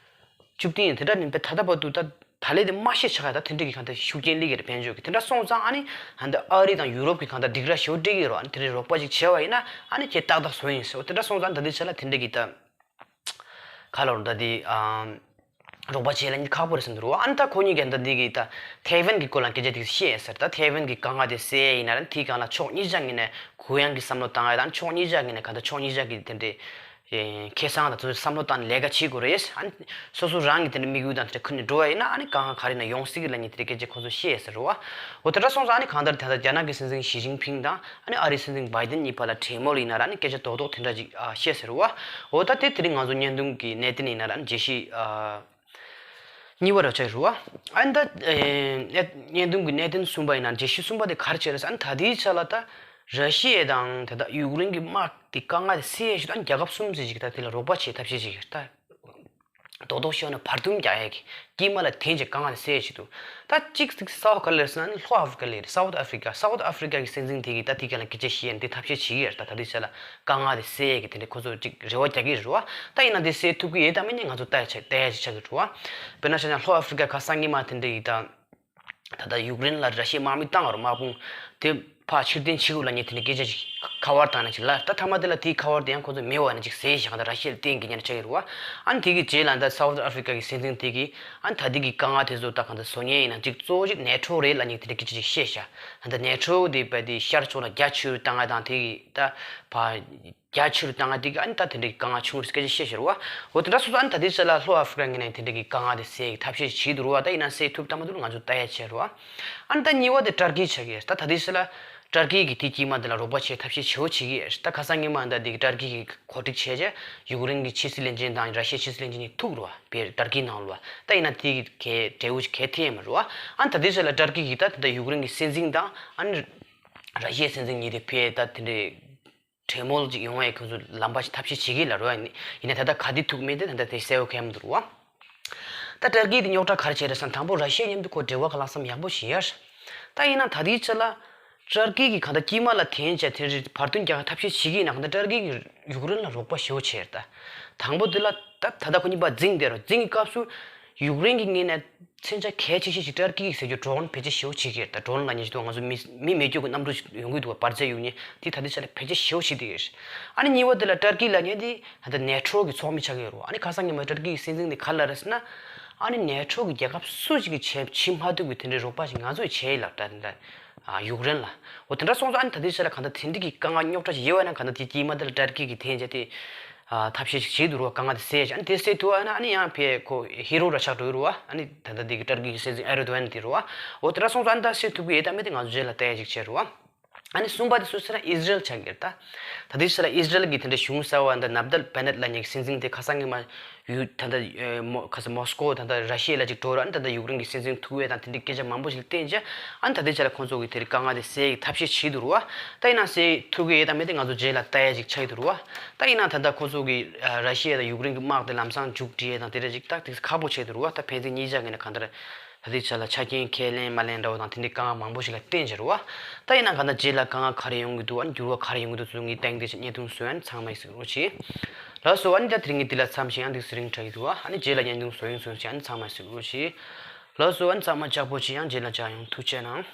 བཅུ་བདུན་ཡིན། དེ་འདྲ་ནི་པའི་ད་ལྟ་བར་དུ་ད་ད་ལས་དེ་མ་ཤེས་ཆགས་ཡ་ད་དེ་འདྲ་གི་གང་ལྟར་ཤུགས་རྐྱེན་སླེབས་ཀྱི་རེད་དཔལ་འབྱོར་གྱི། དེ་འདྲ་སོང་ཙང་ཨ་ནི་ཧ་འདི་ཨ་རི་དང་ཡུ་རོབ་ཀྱི་གང་ལྟར་སྒྲིག་ར་ཞེ་པོ་སྤྲད་ཀྱི་རེད་བ། ཨ་ནི་དེ་འདྲའི་རོགས་པ་ཞིག་བྱས་པ་ཡིན་ན་ཨ་ནི་ཁྱེད་ཏག་ཏག་བཟོ་ཡིན་ཟེར་བ། དེ་འདྲ་སོང་ཙང་ད་ལྟའི་ཆ་ལ་དེ་འདྲ་གི་ད་ག་ལ་རུ་ད་དེ་ཨ་རོགས་པ་བྱེད་ལ་ནི་ཁག་པོ་རེད་བསམ་འདུག་རོ། ཨ་ནི་ད་ཁོ་གཉིས་ཀྱང་ད་འདི་གི་ད་ཐའེ་ཝན་གྱི་སྐོར་ལ་སྐད་ཆ་དེ་བཤད་ཟེར། ད་ཐའེ་ཝན་གྱི་དཀའ་ངལ་དེ་སེལ་ཡིན་ན་ར་དེའི་སྒང་ལ་ཕྱོགས་གཉིས་ཆ་ངོས་ནས་གུ་ཡངས་ཀྱི་བསམ་བློ་བཏང་ཡ་དང་ཕྱོགས་གཉིས་ཆ་ངོས་ནས་ག་ད་ཕྱོགས་གཉིས་ཆ་གི་དེ་འདྲའི་ཁེ་བཟང་དང་ཚོ་བསམ་བློ་བཏང་ནས་ལས་ཀ་བྱེད་དགོས་རེད། ཨ་ནི་སོ་སོ་རང་གི་དེ་འདྲའི་དམིགས་ཡུལ་དང་དེ་འདྲ་ཁུར་ནས་འགྲོ་བ་ཡིན་ན་ཨ་ནི་དཀའ་ངལ་ག་རེ་ཡིན་ན་ཡོང་སྲིད་ཀྱི་ལབ་མཁན་དེ་འདྲའི་སྐད་ཆ་ཁོ་ཚོ་བཤད་ཟེར་རོ། འོ་དེ་འདྲ་སོང་ཙང་ཨ་ནི་གང་ལྟར་ད་ལྟ་རྒྱ་ནག་གི་སྲིད་འཛིན་ཞི་ཅིན་ཕིང་དང་ཨ་ནི་ཨ་རིའི་སྲིད་འཛིན་བྷའི་ཌེན་གཉིས་བར་ལ་གྲོས་མོལ་ཡིན་ན་ར་ཨ་ནི་སྐད་ཆ་རྡོག་རྡོག་དེ་འདྲ་ཅིག་ཨ་བཤད་ཟེར་རོ། འོ་ད་དེ་དེ་རིང་ང་ཚོ་བརྙན་ཐུང་གི་གནད་དོན་ཡིན་ན་ར་ཨ་ནི་བརྗོད་གཞི་ཨ་གཉིས་པ་ར་ཆགས་རེད་བ། ཨ་ནི་ད་ཨེ་གནད་བརྙན་ཐུང་གི་གནད་དོན་གསུམ་པ་ཡིན་ན་བརྗོད་གཞི་གསུམ་པ་དེ་ག་རེ་བྱས་རེད་ཟེར་ན། ཨ་ནི་ད་ལྟའི་ཆ་ལ་ད་ར་ཤི་ཡ་དང་ད་ལྟ་ཡུཀ་རེན་གྱི་དམག་དེ་དཀའ་ངལ་དེ་སེལ་ཡས་ཞིག་ད་ཨ་ནི་རྒྱལ་ཁབ་གསུམ་ཙམ་ཞིག་ད་དེ་ལ་རོགས་པ་བྱེད་ཐབས་ཤེས་ཤིག་ད་རྡོག་རྡོག་ཤོད་ན་བར་འདུམ་རྒྱག་ཡས་ཀྱི་དཀྱིལ་མ་ལ་འཐེན་བྱས་དཀའ་ངལ་དེ་སེལ་ཡས་ཞིག་འདུག་ད་གཅིག་གཅིག་གསར་པ་ག་རེ་རེད་ཟེར་ན་ཨ་ནི་ལྷོ་ཨ་ཧྥི་ཀ་ལ་རེད། སའུ་ཐི་ཨ་ཧྥི་ཀ། སའུ་ཐི་ཨ་ཧྥི་ཀ་གི་སྲིད་འཛིན་དེ་གིས་ད་དེ་ག་ལ་སྐད་ཆ་བཤད་ཡས་ནས་དེ་ཐབས་ཤེས་བྱེད་ཀྱི་ཡོད་རེད། ད་ད་ལྟའི་ཆ་ལ་དཀའ་ངལ་དེ་སེལ་ཡས་ཀྱི་དེ་འདྲའི་ཁོ་ཚོ་ཅིག་རེ་བ་རྒྱག་གི་རེད་བ། ད་ཡིན་ན་དེ་སེལ་ཐུབ་ཀྱི་ཡོད་དམ་མེད་ནི་ང་ཚོ་ལྟ་ཡ་ཆ་ལྟ་ཡ་ཅིག་ཆགས་ཀྱི་འདུག་བ། དཔེར་ན་ཆ་བཞག་ན་ལྷོ་ཨ་ཧྥི་ཀ་ཁ་སང་ཉི་མ་དེ་འདྲ་ཡི་ད་ད་ལྟ་ཡུཀ་རེན་ལ་ར་ཤི་ཡས་དམག་མི་བཏང་བ་རེད། དམག་དཔུང་དེ་ཕར་ཕྱིར་འཐེན་བྱེད་དགོས་ལབ་མཁན་དེ་འདྲའི་སྐད་ཆ་ཅིག་ཁ་པར་བཏང་ནས་ཅིག་ལབ། ད་མཐའ་མ་དེ་ལ་དེའི་ཁ་པར་དེ་ཡང་ཁོ་ཚོ་མེད་པ་ནས་ཅིག་ཟས་བཞག་ད་ར་ཤི་ཡ་ལ་བརྟེན་གྱི་ཉེན་ཆགས་ཀྱི་རེད་བ། ཨ་ནི་དེ་གི་རྗེས་ལ་ད་སའུ་ཐི་ཨ་ཧྥི་ཀ་གི་སྲིད་འཛིན་དེ་གིས་ཨ་ནི་ད་ལྟའི་གི་དཀའ་ངལ་དེ་ཚོ་ད་གང་ལྟར་བཟོ་མཁན་ཡིན་ན་ཅིག་གཙོ་བོ་ཅིག་ནེ་ཊོ་རེད་ལབ་མཁན་དེ་འདྲའི་སྐད་ཆ་ཅིག་བཤད་ཤག་ད་ནེ་ཊོ་དེ་བས་དེ་ཤར་ཕྱོགས་ལ་རྒྱ་ཆེ་རུ་བཏང་ཡ་དང་དེ་གི་ད་ཕར་རྒྱ་ཆེ་རུ་བཏང་ཡ་དེ་གི་ཨ་ནི་ད་དེ་འདྲའི་དཀའ་ངལ་བྱུང་རེད་སྐད་ཆ་བཤད་ཤག་རེད་བ། འོ་དེ་འདྲ་སོང་ཙང་ཨ་ནི་ད་ལྟའི་ཆ་ལ་ལྷོ་ཨ་ཧྥི་ཀ་ངོས་ནས་དེ་འདྲའི་གི་དཀའ་ངལ་དེ་སེལ་གྱི་ཐབས་ཤེས་བྱེད་ཀྱི་འདུག་རེད་བ། ད་ཡིན་ན་སེལ་ཐུབ་ཐབས་མ་ཐུབ་ང་ཚོ་ལྟ་ཡ་ཆགས་རེད་བ། ཨ་ནི་ད་གཉིས་པ་དེ་ཏར་ཀི་ཆགས་ཀྱི་རེད། ད་ད་ལྟའི་ཆ་ལ་ཏར་ཀི་གིས་དེའི་དཀྱིལ་མ་དེ་ལ་རོགས་པ་བྱེད་ཐབས་ཤེས་བྱེད་པོ་བྱེད་ཀྱི་ཡོད་རེད། ད་ཁ་སང་ཉི་མ་ད་དེ་གི་ཏར་ཀི་གིས་གོ་སྒྲིག་བྱས་རྗེས་ཡུཀ་རེན་གྱི་ཕྱི་སྲིད་བློན་ཆེན་དང་ར་ཤི་ཡའི་ཕྱི་སྲིད་བློན་ཆེན་གཉིས་ཐུག་རེད་བ། བའི་ཏར་ཀི་ནང་ལ་བ། ད་ཡིན་ན་དེ་གི་གའི་འབྲས་བུ་གའི་ཐོན་ཡོད་མ་རེད་བ། ཨ་ནི་ད་ལྟའི་ཆ་ལ་ཏར་ཀི་གིས་ད་དེ་ད་ཡུཀ་རེན་གྱི་སྲིད་འཛིན་དང་ཨ་ནི་ར་ཤི་ཡའི་སྲིད་འཛིན་གཉིས་དེ་བས་ད་དེ་འདྲའི་གྲོས་མོལ་ཅིག་ཡོང་བའི་ཁོང་ཚོ་ལམ་པ་ཞིག་ཐབས་ཤེས་བྱེད་ཀྱི་ལ་རེད་བ། ཡིན་ན་ད་ལྟ་ག་དེ་ཐུག་མེད་དེ་ད་ལྟ་དེ་གསལ་པོ་གང་ཡང་མི་འདུག་རེད་བ། ད་ཏར་ཀི་དེ་རྙོག་དྲ་ག་རེ་བྱས་རེད་ཟེར་ན། དང་པོ་ར་ཤི་ཡ་མཉམ་དུ་ཁོ་འབྲེལ་བ་གང་ལ་བསམ་ཡག་པོ་ཞིག་ཡོད་རེད། ད་ཡིན་ན་ད་ལྟའི་ཆ་ལ་ཏར་ཀི་གིས་གང་ལྟར་དཀྱིལ་མ་ལ་འཐེན་བྱས་དེ་རིགས་བར་སྟོན་རྒྱག་ཐབས་ཤེས་བྱེད་ཀྱི་ཡིན་ན། གང་ལྟར་ཏར་ཀི་གིས་ཡུཀ་རེན་ལ་རོགས་པ་ཞེ་པོ་བྱས་རེད། ད་དང་པོ་དེ་ལ་ད་ད་ལྟ་ཁོ་གཉིས་པ་འཛིང་བསྡད་རོགས། འཛིང་གི་སྐབས་སུ་ཡུཀ་རེན་གྱི་ངོས་ནས་མཚོན་ཆ་གལ་ཆེ་ཤོས་ཤིག་ཏར་ཀི་གིས་ཟེར་རྒྱུ་ཌོ་རོན་བེད་སྤྱོད་ཞེ་པོ་བྱེད་ཀྱི་རེད། ད་ཌོ་རོན་ལབ་མཁན་ཞིག་འདུག་ང་ཚོ་མི་མི་མེད་རྒྱུ་གི་གནམ་གྲུ་ཞིག་ཡོང་གི་འདུག་བ། འབར་རྫས་གཡུག་མཁན་དེ་ད་ལྟའི་ཆ་ལ་བེད་སྤྱོད་ཞེ་པོ་བྱེད་བསྡད་ཀྱི་རེད། ཨ་ནི་གཉིས་པ་དེ་ལ་ཏར་ཀི་ལབ་མཁན་དེ་ད་ལྟ་ནེ་ཊོ་གི་ཚོགས་མི་ཆགས་ཀྱི་ཡོད་རེད། ཨ་ནི་ཁ་སང་ཉི་མ་ཏར་ཀི་གི་སྲིད་འཛིན་དེ་ག་རེ་ལབ་རེད་ཟེར་ན། ཨ་ནི་ནེ་ཊོ་གི་རྒྱལ་ཁབ་སུ་ཞིག་གིས་བྱེད་བྱེད་མ་ཐུབ་ཀྱི་དེ་འདྲའི་རོགས་པ་ཞིག་ང་ཚོས་བྱས་ཡིན་ལབ། ད་དེ་འདྲ་ཨ་ཡུཀ་རེན་ལ། འོ་དེ་འདྲ་སོང་ཙང་ཨ་ནི་ད་ལྟའི་ཆ་ལ་གང་ལྟར་དེ་འདྲ་གི་དཀའ་ངལ་རྙོག་དྲ་ཞིག་ཡོད་པ་ན་གང་ལྟར་དེ་དཀྱིལ་མ་དེ་ལ་ཏར་ཀི་གིས་འཐེན་བྱས་ཏེ། ཨ་ཐབས་ཤེས་ཤིག་བྱེད་འདུག་རོ། དཀའ་ངལ་དེ་སེལ་བྱས། ཨ་ནི་དེ་སེལ་ཐུབ་པ་ན་ཨ་ནི་ཡང་ཕའི་ཁོ་ཧི་རོ་ར་ཆགས་འགྲོ་གི་རེད་བ། ཨ་ནི་ད་ལྟ་དེ་གི་ཏར་ཀི་གི་སྲིད་འཛིན་ཨེར་རྡོ་ཨན་དེ་རེད་བ། འོ་དེ་འདྲ་སོང་ཙང་ཨ་ནི་ད་སེལ་ཐུབ་ཀྱི་ཡོད་དམ་མེད་དེ་ང་ཚོ་རྗེས་ལ་ལྟ་ཡ་ཅིག་བྱས་རེད་བ། ཨ་ནི་གསུམ་པ་དེ་སུ་ཟེར་ན་ཨི་ཟི་རལ་ཆགས་ཀྱི་རེད་ད། ད་ལྟའི་ཆ་ལ་ཨི་ཟི་རལ་གྱི་དེ་འདྲའི་གཞུང་གསར་བ་འདི་ནབ་ཏལ་བེ་ནེད་ལབ་མཁན་གྱི་སྲིད་འཛིན་དེ་ཁ་སང་ཉི་མ་ཡུ་ད་ལྟ་ཨེ་མོ་ཁ་སང་མོ་སི་ཀོ་ད་ལྟ་ར་ཤི་ཡ་ལ་ཅིག་འགྲོ་ར། ཨ་ནི་ད་ལྟ་ཡུཀ་རེན་གྱི་སྲིད་འཛིན་ཐུག་ཡས་དང་དེ་འདྲའི་སྐད་ཆ་མང་པོ་ཞིག་བསྟན་བྱས། ཨ་ནི་ད་ལྟའི་ཆ་ལ་ཁོང་ཚོ་གིས་དེ་རིང་དཀའ་ངལ་དེ་སེལ་གྱི་ཐབས་ཤེས་བྱེད་འདུག་རེད་བ། ད་ཡིན་ན་སེལ་ཐུབ་ཀྱི་ཡོད་དམ་མེད་དེ་ང་ཚོ་རྗེས་ལ་ལྟ་ཡ་ཅིག་ཆགས་ཀྱི་འདུག་རེད་བ། ད་ཡིན་ན་ད་ལྟ་ཁོང་ཚོ་གིས་ཨ་ར་ཤི་ཡ་དང་ཡུཀ་རེན་གྱི་དམག་དེ་ལམ་སང་མཇུག་སྒྲིལ་ཡས་དང་དེ་འདྲ་ཅིག་ཏག་ཏག་ཁག་པོ་ཆགས་འདུག་རེད་བ། ད་ཕན་ཚུན་གཉིས་ཆ་ངོས་ནས་གང་ལྟར་ད་ལྟའི་ཆ་ལ་ཆ་རྐྱེན་ཁས་ལེན་མ་ལེན་འདྲ་བོ་དང་དེ་འདྲའི་དཀའ་ངལ་མང་པོ་ཞིག་ལ་བརྟེན་བྱས་རེད་བ། ད་ཡིན་ན་གང་ལྟར་རྗེས་ལ་དཀའ་ངལ་ག་རེ་ཡོང་གི་འདུག་ཨ་ནི་འགྱུར་བ་ག་རེ་ཡོང་གི་འདུག་ཚུལ་ངས་ཏན་ཏན་ཞིག་བརྙན་ཐུང་བཟོས། ཨ་ནི་ཚང་མས་གཟིགས་རོགས་གྱིས། ལགས་སོ། ཨ་ནི་ད་དེ་རིང་གི་འདི་ལ་མཚམས་བཞག་ཡང་འདི་སི་རིང་ཁྲ་ཡི་འདུག་ཨ་ནི་རྗེས་ལ་བརྙན་ཐུང་བཟོ་ཡིན་བཟོ་ཡིན་ཞེས་ཨ་ནི་ཚང་མས་གཟིགས་རོགས་གྱིས། ལགས་སོ། ཨ་ནི་ཚང་མ་ལྕགས་པོ་གྱིས་ཡང་རྗེས་ལ་མཇལ་ཡོང་། ཐུགས་རྗེ་གནང་།